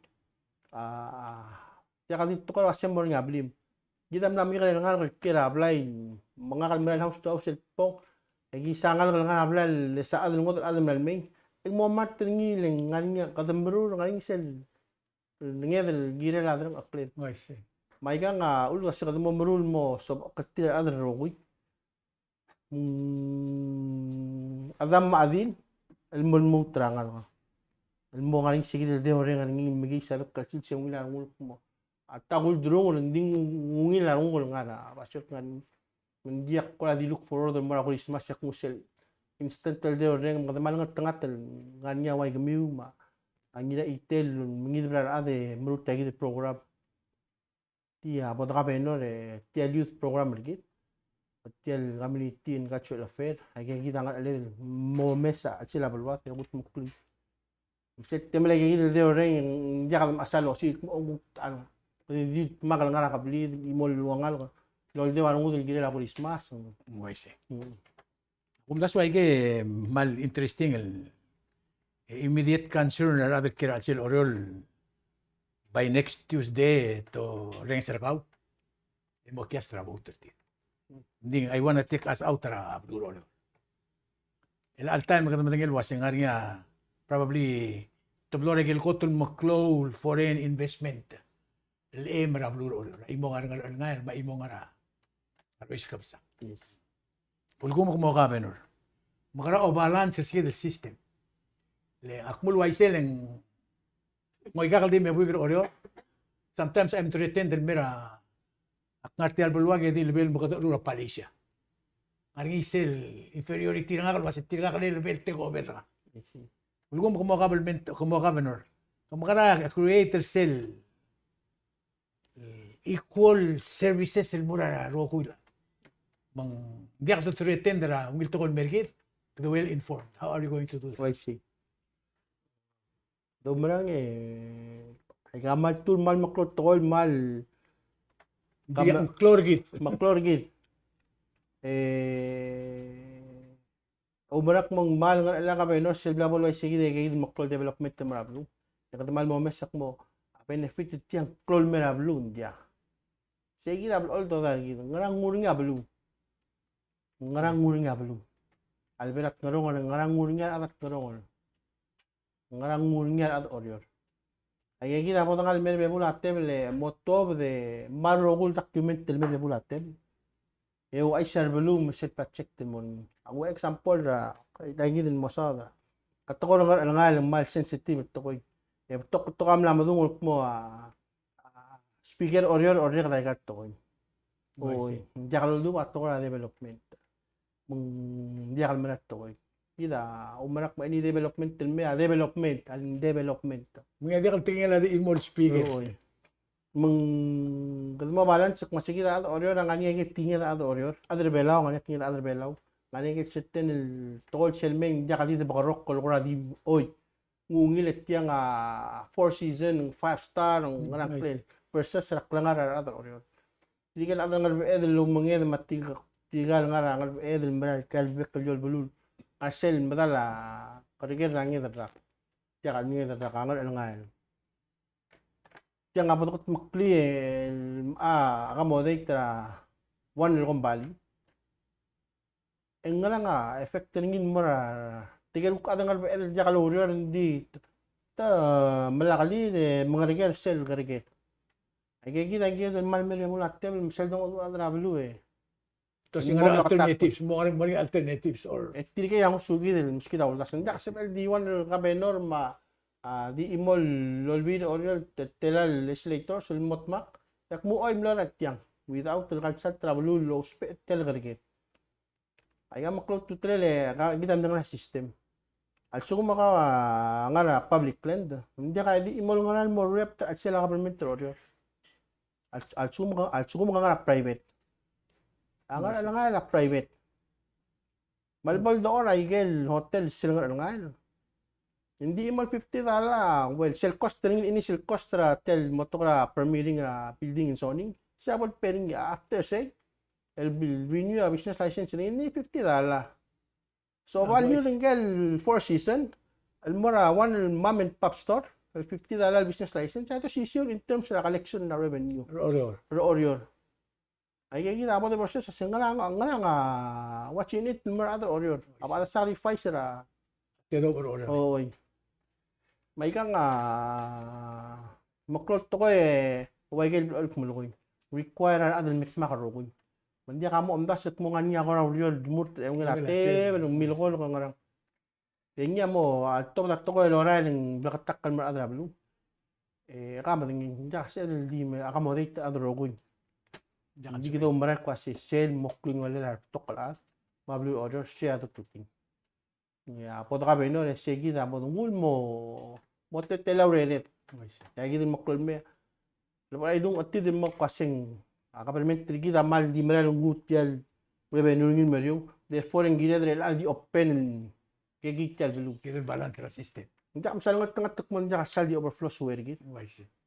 A, a, tia kid el tekoi el uasei mo er ngii a blim. Kid a mla mekekerei el ngalek el kiei er a blai, me ngak el merael house to house el pong, e kisa ngalek el ngar er a blai el sa chad el ngodech el chad el merael mei. E ng mo mart er ngii el ngar er ngii a kede meruul, ngar er ngii sel nged el kirel a delengchekled. Oh, I see. Me aikang a uldasu e kede mo meruul el mo sobechetii a rechad el rokui. Mm, a chedam me a chedil el mo lmuut er a ngalek. El mo ngar er ngii se kid el deurreng er ngii el mekiis a bek el sils e ungil a rengul el kmo, a ta kulderung, ng di ng ungil a renguk el ngar er a basio el ngar er ngii. Me ng diak kora di look forward el mo er a Christmas e kmo sel instant el deurreng, me kede kmal ngeltengat el ngar er ngii a ua ikemiu me a Ngirachitel el mengideb er a rechad e meruul tia kid el program. Tia bo de governor e tia el youth program er kid, tia el community and cultural affair, aika kid a ngerecheled el mo mes a chelsel a beluad e kudmeklii. Me sel temel aika kid el deurreng, ng diak de mechas el osiik el kmo, a, di dmak el ngar er a kebliil, di mo el ua ngalek el oldeu a rengud el kirel a Christmas. Uaisei. Mm. Kumdasu aike, e, kmal interesting el, e, immediate concern er a rechad el kiei er a chelsel Oreor, by next Tuesday, te orrenges er kau el mo cast er a vote er tir. Ng di, I wanna take us out er a beluu er Oreor. Chelecha el taem e kede medengei el uase ng ngar er ngii a, probably, te blo er a ikel kot el meklou el foreign investment el chem er a beluu er Oreor, a chimo ngar er a Ngerchelngael me a chimo ngar er a Loiskebesang. Yes. Ulekum ke mo governor, mekera obalance er se kid el system? Le ak mle uaisei e ng ngoikak el di me buik er Oreor. Sometimes I'm threatened el mei er a, ak ngar er tia el beluak e di lebel mekedecherur a Palasia. Ngar er ngii sel inferiority er ngak el uase tirkak a lebel take over er ngak. I see. Ulekum ke mo government, ke mo governor, ke mekera create er sel, e, equal services el mo er a rokui el chad. Me ng diak de threatened er a ungil tekoi el mer kid, kede well informed. How are you going to do this? Oh, I see. Doumerang e, aika kmal tul, kmal meklou el tekoi el kmal, di kmal meklou er kid. Meklou er kid. E, oumerang me ng kmal ngar er a governor sel bla bo el uaisei kid e kid meklou el development el mer a beluu. E kede kmal mo mes el kmo, a benefit er tiang klou el mer a beluu, ng diak. Sei kid a blechoel el todai er kid, ngera ng ngar er ngii a beluu. Ngera ng ngar er ngii a beluu. A lebo er a Ngerongel, ngera ng ngar er ngii a rechad er a Ngerongel. Ngera ng ngar er ngii a rechad er Oreor. Aika kid a bo dengar el mer a bebul a tebel e mo tuobed e mla er a rokui el document el mer a bebul a tebel. E ouchais a rebeluu me sel project el mo er ngii. A ua example er a, aika kid el mo saod a, a tekoi er a Ngerchelngael a kmal sensitive el tekoi. E betok, betok a mla medung el kmo a, a, speaker er Oreor a orreked aika el tekoi. Oi, ng diak loldubech a tekoi er a development. Me ng diak el mera el tekoi. Kid a oumerang me any development el mei a development, a development. Me ng diak el tekingel a di chimo el speaker. Oi. Me ng kede mo balance el kmo se kid a rechad er Oreor a ngar er ngii a tekinged a rechad er Oreor. Chad er Belau a ngar er ngii a tekinged a rechad er Belau. Ngar er ngii a certain el tekoi sel mei ng diak di debekerokl el kora di, oi, ng ungil e tiang a four season, five star, ng ngerang klel versus er a klengar er a rechad er Oreor. Tirke el chad er a Ngerbeched el oumenged me tirke, tirke el ngar er a Ngerbeched el mera el bek el iou el beluu a sel medal a kerker er a nged er a rak. Tiang a nged er a rak a Ngerchelngael. Tiang a bo dekedmeklii el, a, accommodate er a one el kombalii. E ng ngerang a effect er ngii el mo er a, tirke el kuk chad er a Ngerbeched el diak loureor, ng di, te, e, melakelir e mengereker sel kereker. Aike kid a kired el kmal mei er a eungel a tebel me sel dongedecheduch er a beluu e. Te se ng ngar er a alternatives, mo ngar er, mo ngar er a alternatives or. E tirkei a ngosukid el meskid a uldasu. Ng diak sebechel di one el governor me a, a, di chimo el olbiil er Oreor el te-, tela el legislators el mo dmak. E ak mo choi el mlo er a tiang without el consult er a beluu el ousbech tia el kereker. Aika a meklou a ultutelel e kid a medengei a system. A lsekum a kau a ngar er a public land, ng diak a di chimo el ngerang el mo rep er a chelsel a government er Oreor. A, a lsekum, a lsekum a ngar er a private. A ngar er a, ngar er a private. Me a lebo el dechor a ikel hotel sel ngar er a chelngael. Ng di chimo el fifty dollar, well, sel cost er ngii, initial cost er a tia el mo betok er a permitting er a building and zoning. Se a bo el pay er ngii after sei, el bil-, renew a business license er ngii, ng di fifty dollar. So, value er ngii el Four Season, el mo er a one el mom and pop store, el fifty dollar business license, a te osisiu in terms er a collection er a revenue. Er Oreor. Er Oreor. Aike kid a bo de versus a se ngerang, ngerang a what's in it el mo er a rechad er Oreor. A bo de sacrifice er a. Te do er Oreor. Oi. Me aikang a meklou el tekoi e ua ikel blechoel el kmo lekoi. Require a rechad el me dmak el rokui. Me ng diak a mo omdasu el kmo ngar er ngii a kora ureor el dmurt e ungil a tebel, ng milekoi el ngerang. E ngii a mo, a, tobed a tekoi el lorael e ng bleketakl el mo er a rechad er a beluu. E, kemam a medengei, ng diak sel di me accommodate a rechad el rokui. Ng di kede oumera el kmo a se sel mo klungiolel a rebetok el chad me a beluu er Oreor, se a dotuting. Ia, bo de governor e se kid a bo de nguu el mo, mo teletelel a urered. Ia kid el meklou el mei. Le bo er a idung a chetid el mo kmo a se ng, a, government er kid a kmal di mera el nguu tia el revenue er ngii el meriou. Therefore, ng kired er chelechang el di open el, ke kid tia el beluu. Kired el balance er a system. Ng diak msa el ngeltengat el kmo ng diak a sal di overflow sewer er kid.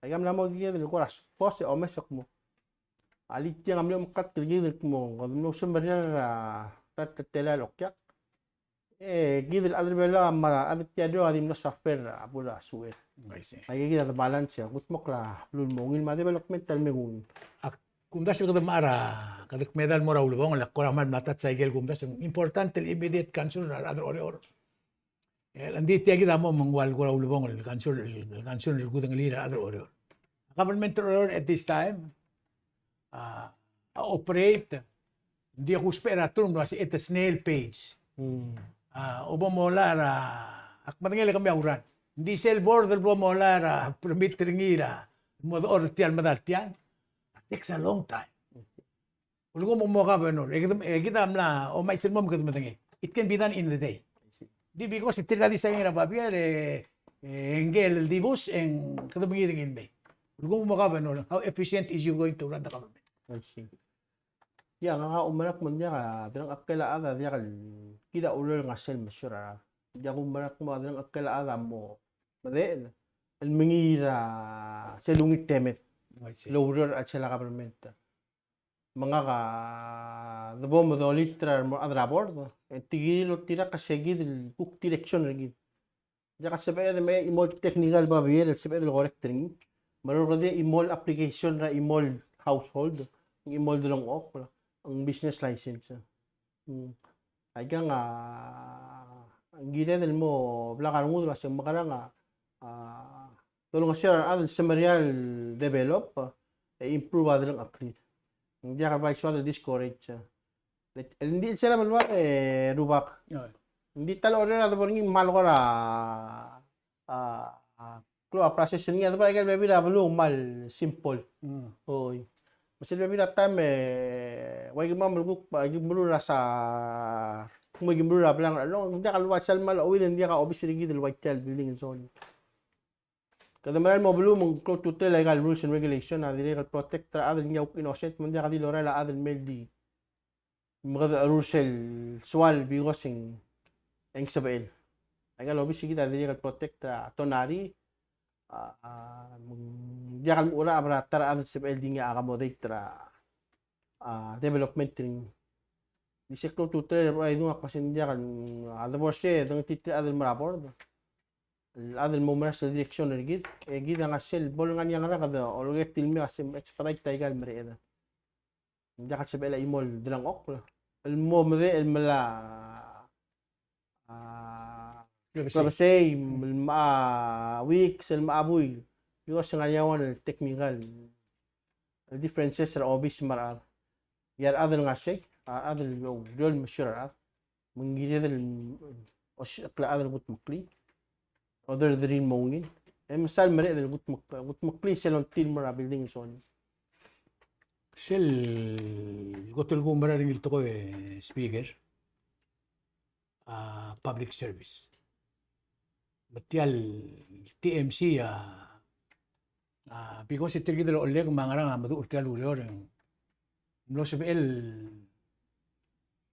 Aika mla mo kired el kora suppose e omes el kmo. A le tiang a mle omeklatk er kid el kmo, kede mlo semeriar er a ta el teletelel a okiak. E kid el chad er a Belau me a chad er tia el dios a di mlo suffer a bo er a sewer. Aike kid a de balance e kudmokl a beluu el mo ungil me a development a leme kungil. Ak kumdasu e kede mechar a, kede kmedal el mo er a ulebongel, ak kora kmal mla touch a ikel kumdasu, ng important el immediate concern er a rechad er Oreor. E ng di tia kid a mo me ng ua el kora ulebongel el concern, el concern el kudengelii er a rechad er Oreor. A government er Oreor at this time, a, a operate, ng di ak ousbech er a term el uasei at a snail pace. A, bo mola er a, ak medengei el kemiu a uran. Ng di sel board el bo mola er a permit er ngii er a mo dechor er tia el medal tiang. It takes a long time. Ulekum mo governor, e kid, e kid a mla omais el mo me kede medengei. It can be done in a day. Di because tirka di sain er a babier, e, e, ngike el dibus, e ng kede mengiil er ngii el mei. Ulekum mo governor, how efficient is you going to run the government? I see. Ia, ngak a oumerang el kmo ng diak a, dirrek a ngklel a chad a diak el, kid a ureor el ngar sel mesiou er a, diak a oumerang el kmo a dirrek a ngklel a chad a mo, medechel, el mengiil er a, sel ungil temed. I see. El oureor er a chelsel a government. Me ngak a debo medolit er a remo, a rechad er a board, e te kirir el oltirakl a se kid el kuk direction er kid. Diak a sebeched me chimo el technical babier el sebeched el correct er ngii. Me a lorreked e chimo el application er a chimo el household, chimo el delengchokl, ng business license. Mm. Aikang a, ng kired el mo blak a rengud el uasei ng mekerang a, a, dolengeseu er a rechad el semeriar el develop, e improve a delengcheklir. Ng diak el bai soad el discourage. Le, le ng di chelsel a beluad e rubak. Ng di ta el Oreor a debo er ngii me ng kmal kora, a, a, klou a process er ngii a debo er a ikel bebil er a beluu me ng kmal simple. Oi. Me sel bebil er a taem e, ua ikemam el kuk, ua ikemam el meruul er a sa, kmo ikemam el meruul er a blank er a long, ng diak el ua sel kmal ungil, ng diak a obis er kid el ua tia el building and zoning. Kede merael el mo beluu me ng klou a ultutelel aika el rules and regulation a dirrek el protect er a chad el ngii a kuk innocent, me ng diak di lorael a chad el mei el di mekedecherur sel soal because e ng, e ng sebechel. Aika el obis er kid a dirrek el protect er a tonari, a, a, me ng diak el mo er a, a ta er a chad el sebechel di ngii a accommodate er a, a, development er ngii. Di se klou a ultutelel er a idung a kmo se ng diak el, a debo er se, dengetitir a chad el mo er a board. El chad el mo mera sel direction er kid, e kid a ngar sel bo el ngar er ngii a ngerang e kede olengit el mei a se expedite aika el mereched. Ng diak el sebechel a chimo el delengchokl el mo medechel el mla, a, klebesei, klebesei, el mla weeks, el mla buil. Because ng ngar er ngii a one el technical, el differences er a obis me a rechad. E a rechad el ngar sei, a rechad el, el, el mesiou er a rechad. Me ng kired el, o, se, a rechad el kutmeklii. Other than mo ungil. E mesa el mereched el kutmek-, kutmeklii sel ongtil el mo er a building el soal. Sel kot el kumerang er ngii el tekoi, e, Speaker, a public service. Me tia el T M C a, a, because e tirke el ollek me a ngerang a meduch er tia el ureor e ng mlo sebechel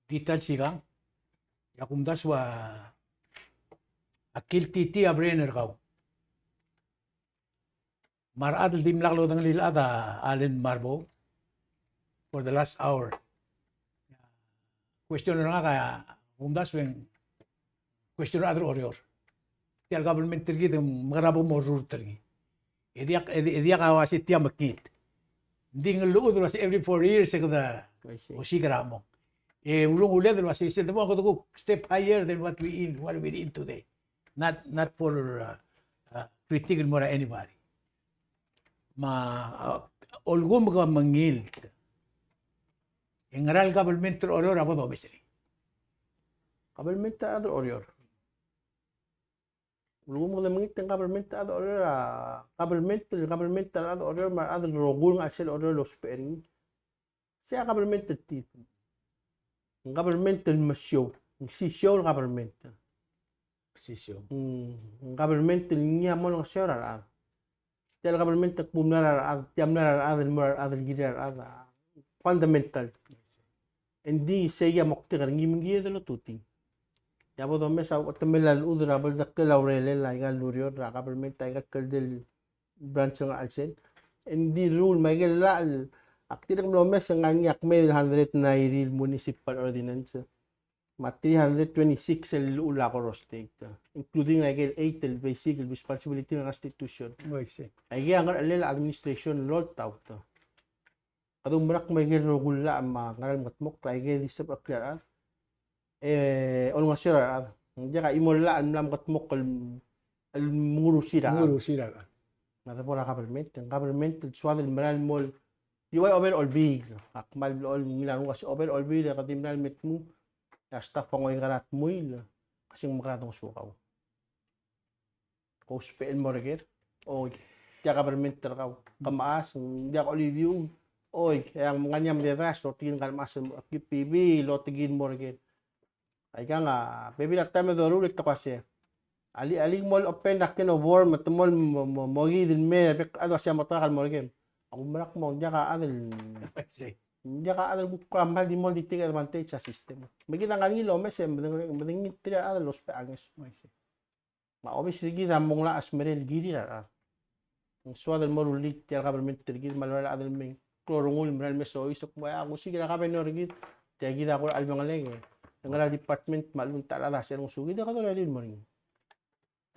di ta el sikang, e a kumdasu a, a kiltitii a brain er kau. Me a rechad el dimlak lodengelii el chad a Alan Marbou for the last hour. Question er ngak a kumdasu e ng question er a rechad er Oreor. Tia el government er kid e ng mekera bo mo rurt er ngii. E diak, e di-, e diak a uase tia mekngit. Ng di ng llechud el uase every four years e kede osiik er a mong. E ulenguled el uase sel debo kede kuk step higher than what we in, what we in today. Not, not for, uh, uh, critique el mo er a anybody. Me a, uh, olkumek a mengilt. E ngera el government er Oreor a bo domes er ngii? Government er a rechad er Oreor. Olkumek a mengilt e ng government er a rechad er Oreor a, government, government er a rechad er Oreor me a rechad el rokui el ngar er sel Oreor el ousbech er ngii. Sei a government el tir. Ng government el mesiou, ng sisiou el government. Sisiou. Mm, ng government el ngii a mo olengeseu er a rechad. Tia el government a kmo mla er a rechad, tia mla er a rechad el mo er a rechad el kirir a rechad a fundamental. Engdi sei a moktek er ngii me ng kired el otutii. E a bo domes a temel a llechud er a bldakl er a urerel aika el ureor er a government aika el kldei el branch er a chelsel. Engdi rule me aike el llach, ak dirrek el mlo omes e ng ngar er ngii a kmeed el hundred ninety el municipal ordinance. Me a three hundred twenty-six el llechul a Koror State, including aike el eight el basic el responsibility er a Constitution. Oi, sei. Aike a ngerchelel a administration el oltaut. Kede oumerang me aike el rokui el llach me a ngera el mengedmokl, aike di sebechekl a rechad. E olengeseu er a rechad. Ng diak a chimo el llach el mla mengedmokl el, el mengurusi er a rechad. Mengurusi er a rechad. Me a debo er a government, ng government el soad el mera el mo el, di ua Obak er a Olbiil. Ak kmal ungil a renguk el uase Obak er a Olbiil e kede di mera el me tmuu. E a staff a ngoikera dmuil. Kasi ng mekerang a dongesukau. Kousbech el mo er ker. Oi, tia government er kau. Ke mechas, ng diak olidiu. Oi, e ng ngar er ngii a mededaes, lotekii ngka el mechas, ke pibii, lotekii el mo er ker. Aikang a bebil a taem e doruul e te ko uase, alii, alii mo open a can of worm, me te mo, mo, mo, mo kid el mei, bek a chad a uase a mo tekoi el mo er kem. Ak oumerang me ng diak a chad el, ng diak a chad el kuk kmal di mo di take advantage er a system. Me kid a ngar er ngii el omes e medengei, medengei tia el chad el ousbech a ngeso. Me a obis er kid a mo nglach a smecher el kirir a rechad. Ng soad el mo rullii tia el government er kid me a lorellii a chad el mei. Klou a rengul el mera el me soiseb, me a kusiik er a governor er kid, tia kid a kora chelbengelek e ngera el department me a lechub e ng ta el chad a se er a ngeso kid e kede orrenges el mo er ngii.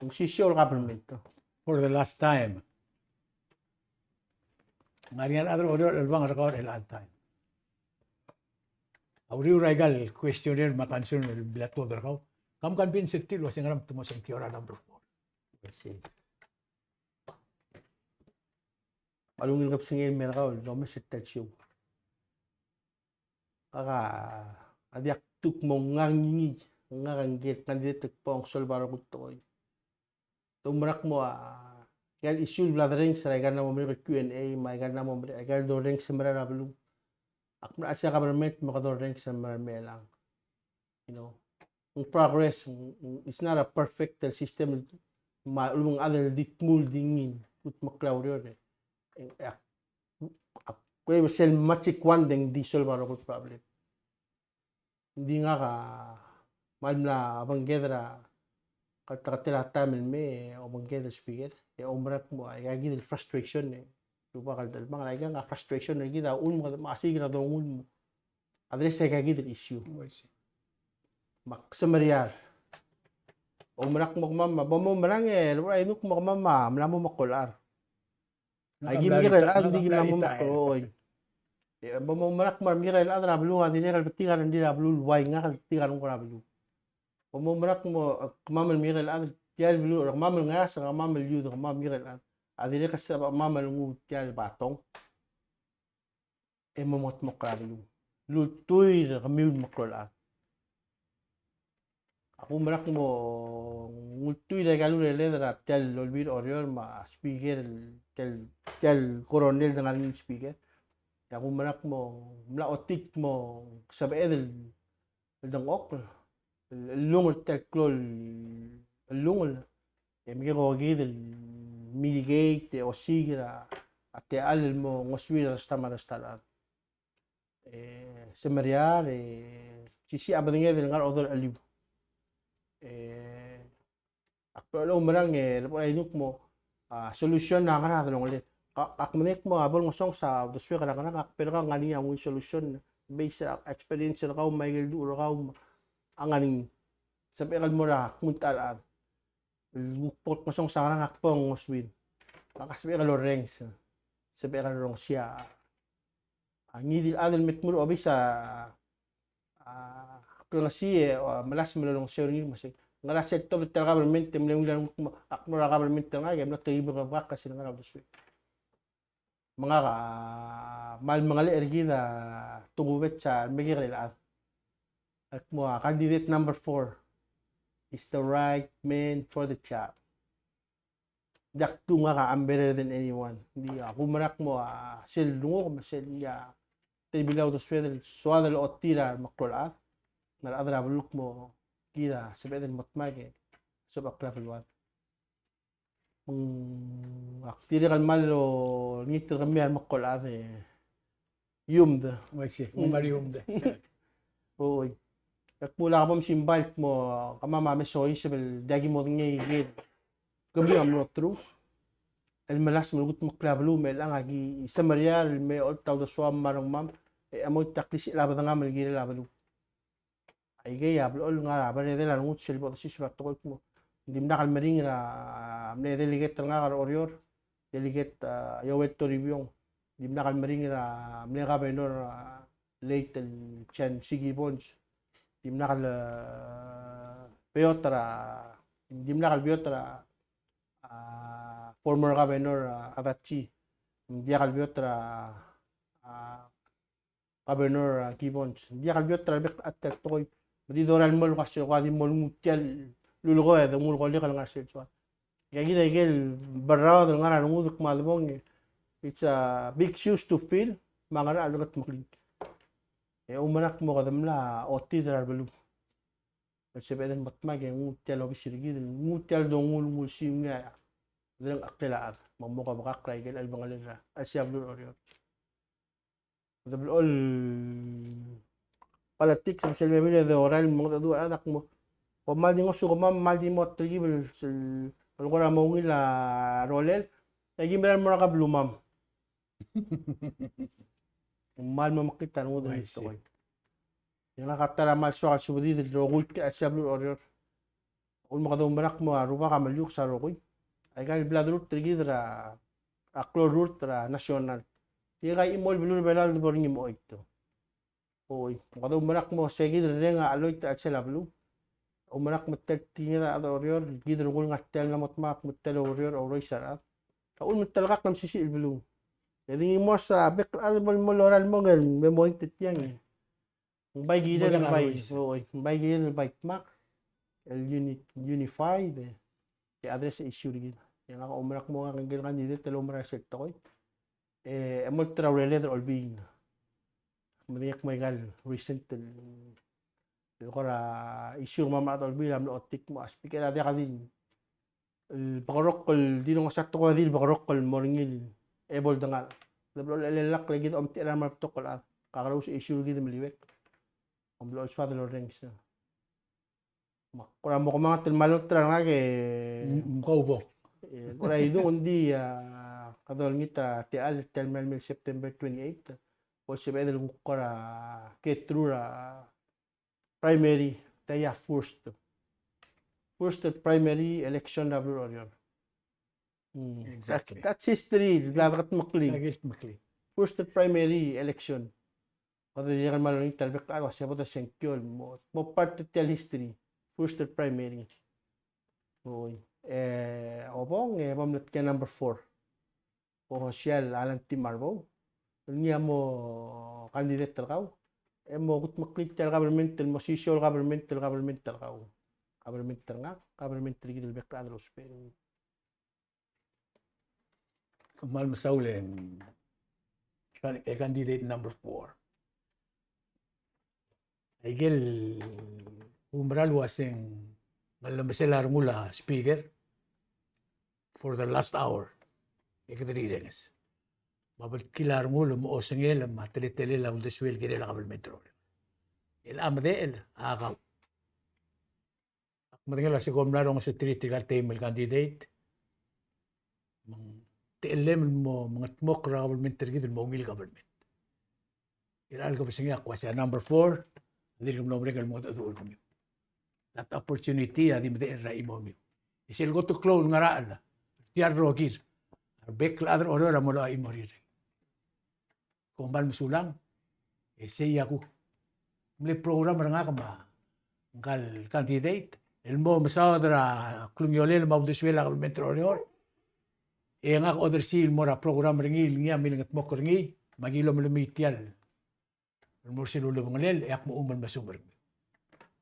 Ng sisiou el government. For the last time. Ng ngar er ngii a rechad er a Oreor el chelebangel er kau er chelecha el taem. A uriul er aika el questionnaire me a concern el bla tuobed er kau, kam convince er tir el uase ngera me te mo sengkio er a number four? Sei. Me a lungil kebesengei el mei er kau el omes er tia el show. Ngak a diak kuk mo ngak ngii, ngak a ngike el candidate el kbo solve a rokui el tekoi. Te oumerang mo a, aika el issue el bla dorrenges er aika el mla mo merek el Q and A, me aika el mla mo merek, aika el dorrenges el merael er a beluu. Ak mera el uase a government me kede orrenges el merael me chelechang. You know, ng progress, ng, ng, it's not a perfect system, me a lechub e ng chad el di tmuu el di ngii, kutmeklii a ureor. E, e, ak, ak, kuk sel magic wand e ng di solve a rokui el problem. Ng di ngak a kmal mla obengked er a, kede, kede, a taem el mei, e obengked el speaker, e oumerang mo aika kid el frustration, e, rubak el delmang, aika a frustration er kid a uchul me kede masiik er a donguu el mo address aika kid el issue. Oh, I see. Me ak semeriar. Oumerang mo kemam, bo mo oumerang e, a inuk mo kemam a mla mo meklou el chad. Aki mekekerei el chad, di ki mla mo meklou, oi. E, bo mo oumerang me a remekekerei el chad er a beluu a dirrek el betik a rengrir a beluu el ua ngak el betik a renguk er a beluu. Bo mo merek mo, e, kemam el mei er a chad, tia el beluu, kemam el ngeasek, kemam el youth, kemam el mei er a chad a dirrek el sebechemam el nguu tia el batong e mo mengetmokl er a beluu. Lultuil er kemiu el meklou el chad. Ak oumerang mo ng ultuil er aika el ureled er a tia el Olbiil er Oreor me a speaker, tia el, tia el koronel el de ngar er ngii el speaker. E ak oumerang mo mla otik mo sebeched el el dengchokl, el, el lungel tia el klou el lungel, e mekekokid el mitigate e osiik er a, a techall el mo ngosuir a resta me a resta el chad. E, semeriar, e, sisiich a bedenged el ngar er a odel el cheliu. E, Ak blechoel oumerang e, le bo er a idung kmo, a, solution a ngera a delongeled. Ak, ak medengei kmo a bo lengesonges a uldesuek er a ngerang, ak bai er kau a ngar er ngii a nguu el solution, based er a experience er kau me aike el duch er kau me a ngar er ngii. Sebechek el mo er a kmu el ta el chad. El kuk bo ngesonges a ngerang, ak bo ngosuir. Ak sebechek el orrenges. Sebechek el rongesii a A ngii di el chad el me tmuu er a obis a, a, klengesii e, a, melasem el olengeseu er ngii el kmo se, ngera sel tobed er tia el government e mle ungil a renguk me ak mo er a government er ngak e mlo telkib er a bak a sel ngera uldesuek. Me ngak a kmal mengelechel er kid a tokubets a remekekerei el chad el kmo a candidate number four is the right man for the job. Diak dungak a, I'm better than anyone. Ng di, a, ak oumerang mo, a, sel dungok me sel, a, tia el bilau dosued el soad el ochotii er a remeklou el chad. Me a rechad er a beluu el kmo kid a sebeched el mo dmak e sebechek el beluad. Me ng, ak dirrek el kmal olengit er kemiu a remeklou el chad e Iumd. Uaisei, ng mera el iumd. Oi. E kmo lak bo msimbal kmo kemam a mle soiseb el diak ki modengei kid. Kemiu a mlo truich el melasem el kudmeklii a beluu me chelechang a ki semeriar el me oltaut a soam me a rengmam, e chemoit a klisichel a bedengam el kirel a beluu. Aikei a blechoel ngar er a beredel a rengud sel bo dosiseb er a tekoi el kmo ng dimlak el meringel er a mle delegate er ngak er Oreor, delegate, a, Joel Toribiong. Dimlak el meringel er a mle governor, a, late el James Gibbons. Dimlak el, a, beot er a, dimlak el beot er a, a, former governor, a, Adachi. Diak el beot er a, a, Governor, a, Gibbons. Ng diak el beot er a rebek el chad er tia el tekoi. Me di dorael el mo el kmo se ko a di mo nguu tia el lulekoi e de nguu el kolek el ngar sel soad. Aikakid a ikel berraod el ngar er a rengud el kmo a debong e, it's a big shoes to fill, me a ngerachel el dengetmeklii. E oumerang mo kede mla otid er a rebeluu el sebeched el mo dmak e nguu tia el obis er kid, nguu tia el dongu el nguu el siungii a delengcheklel a chad, me mo kebekakl er a ikel chelebangelel er a chelsel a beluu er Oreor. De blechoel politics me sel bebil e de orael el mengedecheduch a rechad a kmo, kom kmal di ngosukemam, kmal di mo telkib el, el kora mo ungil a rolel, e ki merael el mo er a kebelumam. Kmal mo mekngit a rengud el tekoi. E ngak a ta er a kmal soak el subedid el rokui el tia el chelsel a beluu er Oreor. Uchul me kede oumerang mo a Rubak a meliuks a rokui. Aika el bla derurt er kid er a klou el rurt er a national. Tirka a chimo el beluu er a Belau el de bo er ngii me choit. Oi, me kede oumerang mo se kid el reng a cheloit er a chelsel a beluu. Oumerang me tia el tekinged a rechad er Oreor, kid el rokui el ngar tia el mla mo dmak me tia el oureor, oureor a rechad. A uchul me tia el kak el mesisiich el beluu. E di ngii mo er a bek el chad el bo el mo lorael el mong el me mo choit er tiang e ng bai kirel el bai, oi, ng bai kirel el bai dmak el uni-, unified e, e address a issue er kid. E ngak a oumerang mo ngak a ngike el candidate el oumera sel tekoi. E, e mo er a ureled er a Olbiil. Me ng diak mo aika el recent el, el kora issue er kemam el chad er a Olbiil a mlo otik me a speaker a diak di el bekerokl el di rongesii a tekoi a di el bekerokl el mo er ngii el able el dengar. De blechoel chelellakl e kid a omtechei er a remark el betok el chad. Kakerous a issue er kid el meliuekl. Kom blechoel soad el orrenges. Me ak kora mo kemanget el kmal olterau er ngak e. Mm, kaubo. E, kora idung, ng di, a, kede olengit a techall er tia el mei el September twenty-eight. Bo lsebeched el kuk kora get through er a primary, tia a first. First primary election er a beluu er Oreor. Mm. Exactly. That's, that's history, el bla dekedmeklii. Dekedmeklii. First primary election. Kede dirrek el kmal olengit a rebek el chad el uasei bo de sengkio el mo, mo part er tia el history. first el primary. Oi. E obong e bo mle tia number four. Osial Alan T. Marbou. Ngii a mo candidate er kau. E mo kudmeklii tia el government el mo sisio el government el government er kau. Government er ngak, government er kid el bek el chad el ousbech er ngii. Kmal mesaul e, e candidate number four. Aike el oumera el uaseng ng llemesel a rengul a speaker for the last hour. E kede rirenges. Me a beltkil a rengul me a osengel me a teletelel a uldesuel el kirel a kabelment er a Oreor. El a medechel a kau. Ak medengei el uase kom mla rongesoterir tirka el teim el candidate. Me ng techellem el mo mengedmokl er a kabelment er kid el mo ungil kabelment. Er a chelecha el kebesengei ak uase a number four, a dirk mlo merek el mo mengedecheduch er kemiu. That opportunity a di medechel er a chimomiu. E sel kot el klou el ngerachel er tia el rokir, a rebek el chad er a Oreor a mo locha chimo er rirek. Kom kmal mesulang, e sei a kuk mle program er ngak me ngka el candidate el mo mesaod er a klungiolel me a uldesuel a kabelment er a Oreor. E ngak a odersii el mo er a program er ngii el ngii a milengetmokl er ngii, me aki lomelemii tia el mo er sel ulebengelel, e ak mo oumel mesumech er ngii.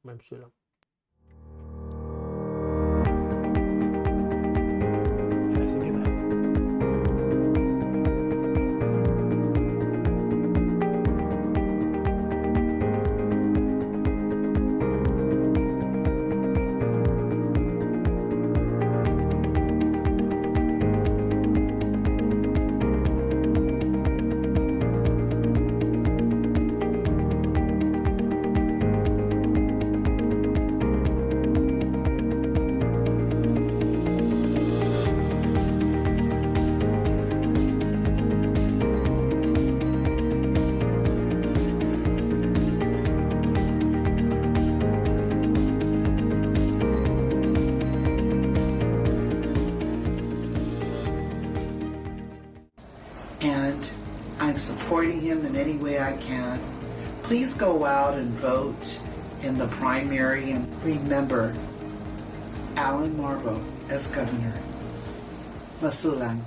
Me mesulang. And I'm supporting him in any way I can. Please go out and vote in the primary and remember Alan Marbou as governor. Mesulang.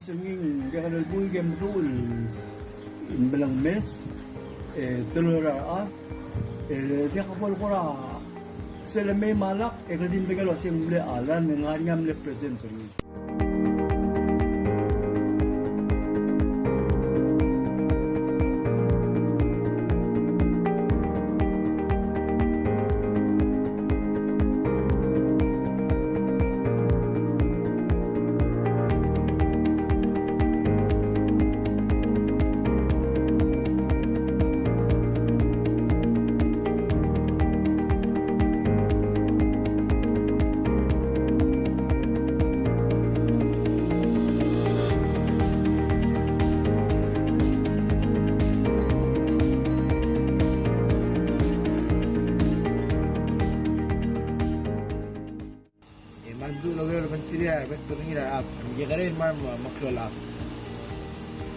Sengkio, e a kelebui e ke meduch el melengmes, e teloi er a rechad, e diak bo el kora sel mei me a lak, e ke di medengei el uaseng mle Alan, e ng ngar er ngii a mle presence er ngii. E kmal meduch el oureor el obengterir a rebek el bedengir a rechad, me a kekerei el kmal mo, mo klou el chad.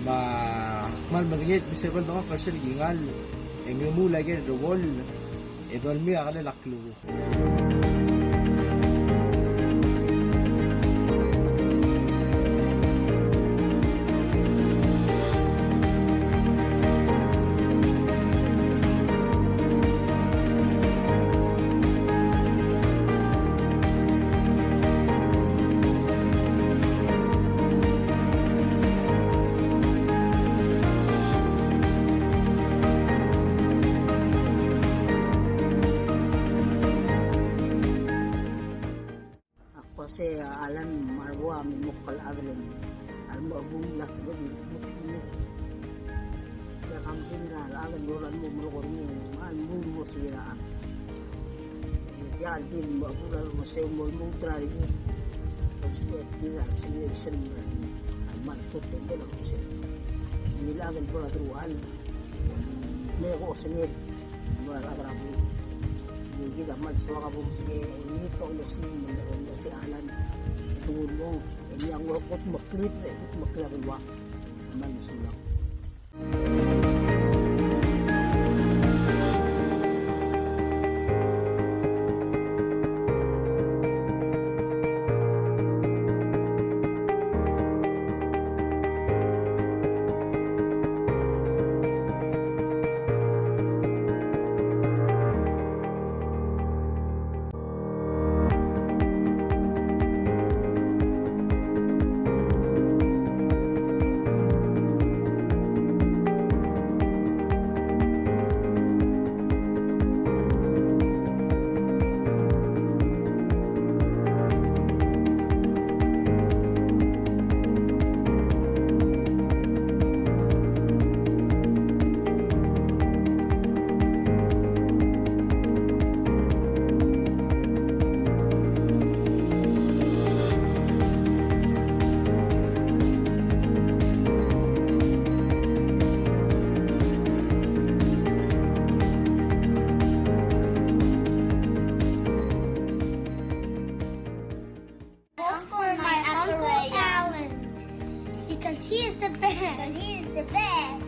Me ak kmal medengei el kmo se el bo ledengchokl er sel kingall, e ng remuul a ikel rebuul, e dolemii a kelel a klukuk. Alan Marwa me mo kal adelen. Al mo bung las bedi mo kini. Ke kam kin ra adel lo ran mo mo kor ni. Al mo mo sira. Ya al bin mo bula mo se mo mo tra ri. Terus ko kira sini sen. Al mal ko tende lo se. Ni la adel bula trual. Me ko sini. Mo la adel abu. Ni kita mal suaka bu ke ni to le si mo le si alan. Tu mo. Ia ng ua kot meklid, kot meklid a belua. Aman sulang. Vote for my Uncle Alan, because he is the best. Because he is the best.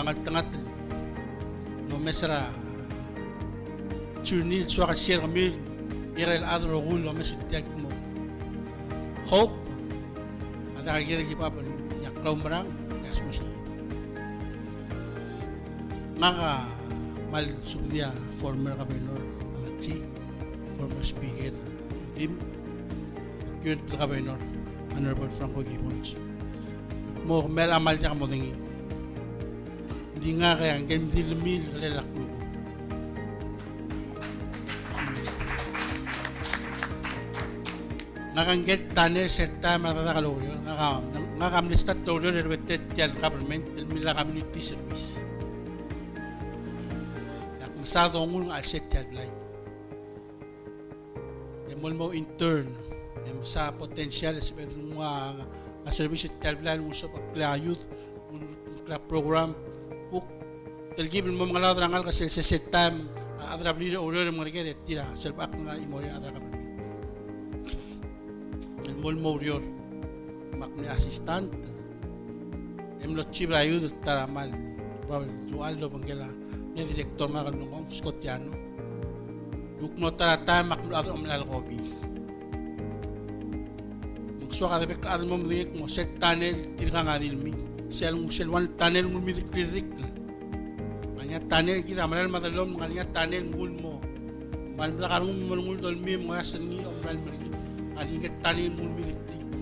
Ngeltengat el omes er a journey el soak el share er kemiu el ngar er a rechad el rokui el omes er tia el kmo hope a diak el kired el give up, e a klaumerang e a smes. Ngak a kmal subedii a former governor Adachi, former speaker Tim, current governor Honorable Franco Gibbons. Mo kmal a kmal diak modengei. Ng di ngak e a ngike el mdil er ngii el kelel a klukuk. Ngak a ngike el tunnel sel taem er a dedak el oureor, ngak a, ngak a mle start el oureor er a bete er tia el government el mla community service. Ak mesa dongu el ngar er sel tia el blai. E mo, mo intern, e mesa potential e sebeched el nguu a service er tia el blai el nguu a sebechel a youth, nguu a program, kuk telkib el mo mengelaod er a ngalek er sel sesei el taem a rechad er a blil er a oureor e mengereker e tir a selbechakl el ngar er a chimo er a rechad er a kabelment. El mo, mo oureor, me ak mle assistant, e mlo chief er a youth el ta er a mal, el ua el obengkel a mle director ngak el lengong, Scott Yano. E kuk mlo ta er a taem me ak mlo chad er a omelai el komi. Me ng soak a rebek el chad el mo medengei el kmo sel tunnel tirkang a di el mei. Sel nguu, sel ua el tunnel nguu el mei a dirk ririkl. Ngar er ngii a tunnel kid a merael me a dellomel, ngar er ngii a tunnel nguu el mo, me a le blak a rengum me a rengul dolmii me ng oeas er ngii, omeral me er ngii. Ngar er ngii a tunnel nguu el mei a dirk ririkl.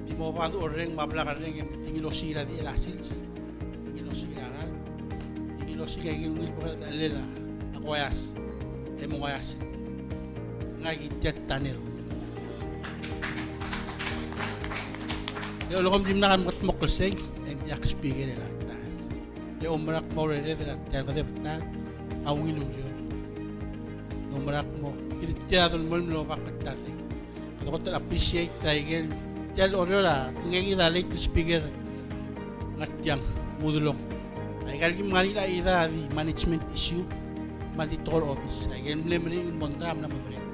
Di mo oba a deorreng me a blak el reng e di ngilosiik er a di el a sils. Di ngilosiik er a ralm. Di ngilosiik a ikel ungil bek el dechelel a koeas. E mo koeas. Ngak a ki tia el tunnel. E olekom dimlak a mekedmokl er sei, e ng diak speaker er a taem. E oumerang el kmo a urered er a tia el kedeb el taem a ungil ureor. E oumerang el kmo kid tia a dolemolem el oba a ta el reng. Kede kot el appreciate er a ikel, tia el Oreor a, ngii kid a late speaker ngar tiang, Mudelong. Aika el kim ngar er ngii a di management issue, me a di tekoi er a obis. Aike el mle meringel el mondai a mla mo merek.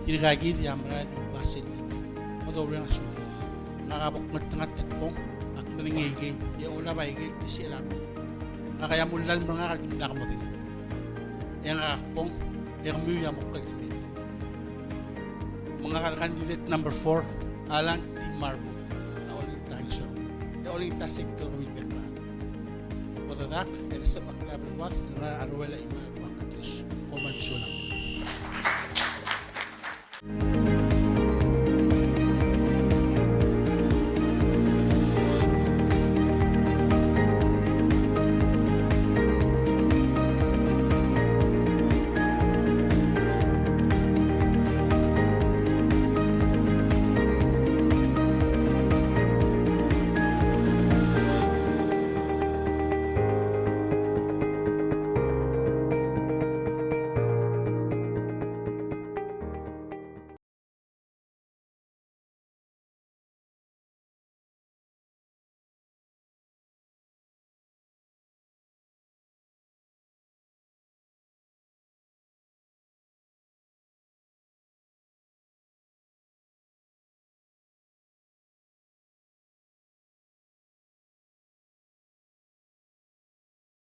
Tirka kid a merael el uase el mle merek. Kede oureng a sulir. Ngak a bo kngeltengat el kbong, ak medengei ikei, e olab a ikel klisichel a rengum. Ngak a ia mulalem er ngak el dimlak modengei. E ngak a kbong, e kemiu a mo kldmokl. Me ngak a candidate number four, Alan T. Marbo. A Olel, thanks. Morning, Pastor, kemiu el bek el chad. Bo dedak e de sebechek el beluad el ngar er a rolel a Imang el Rubak el Dios. Kom kmal mesulang.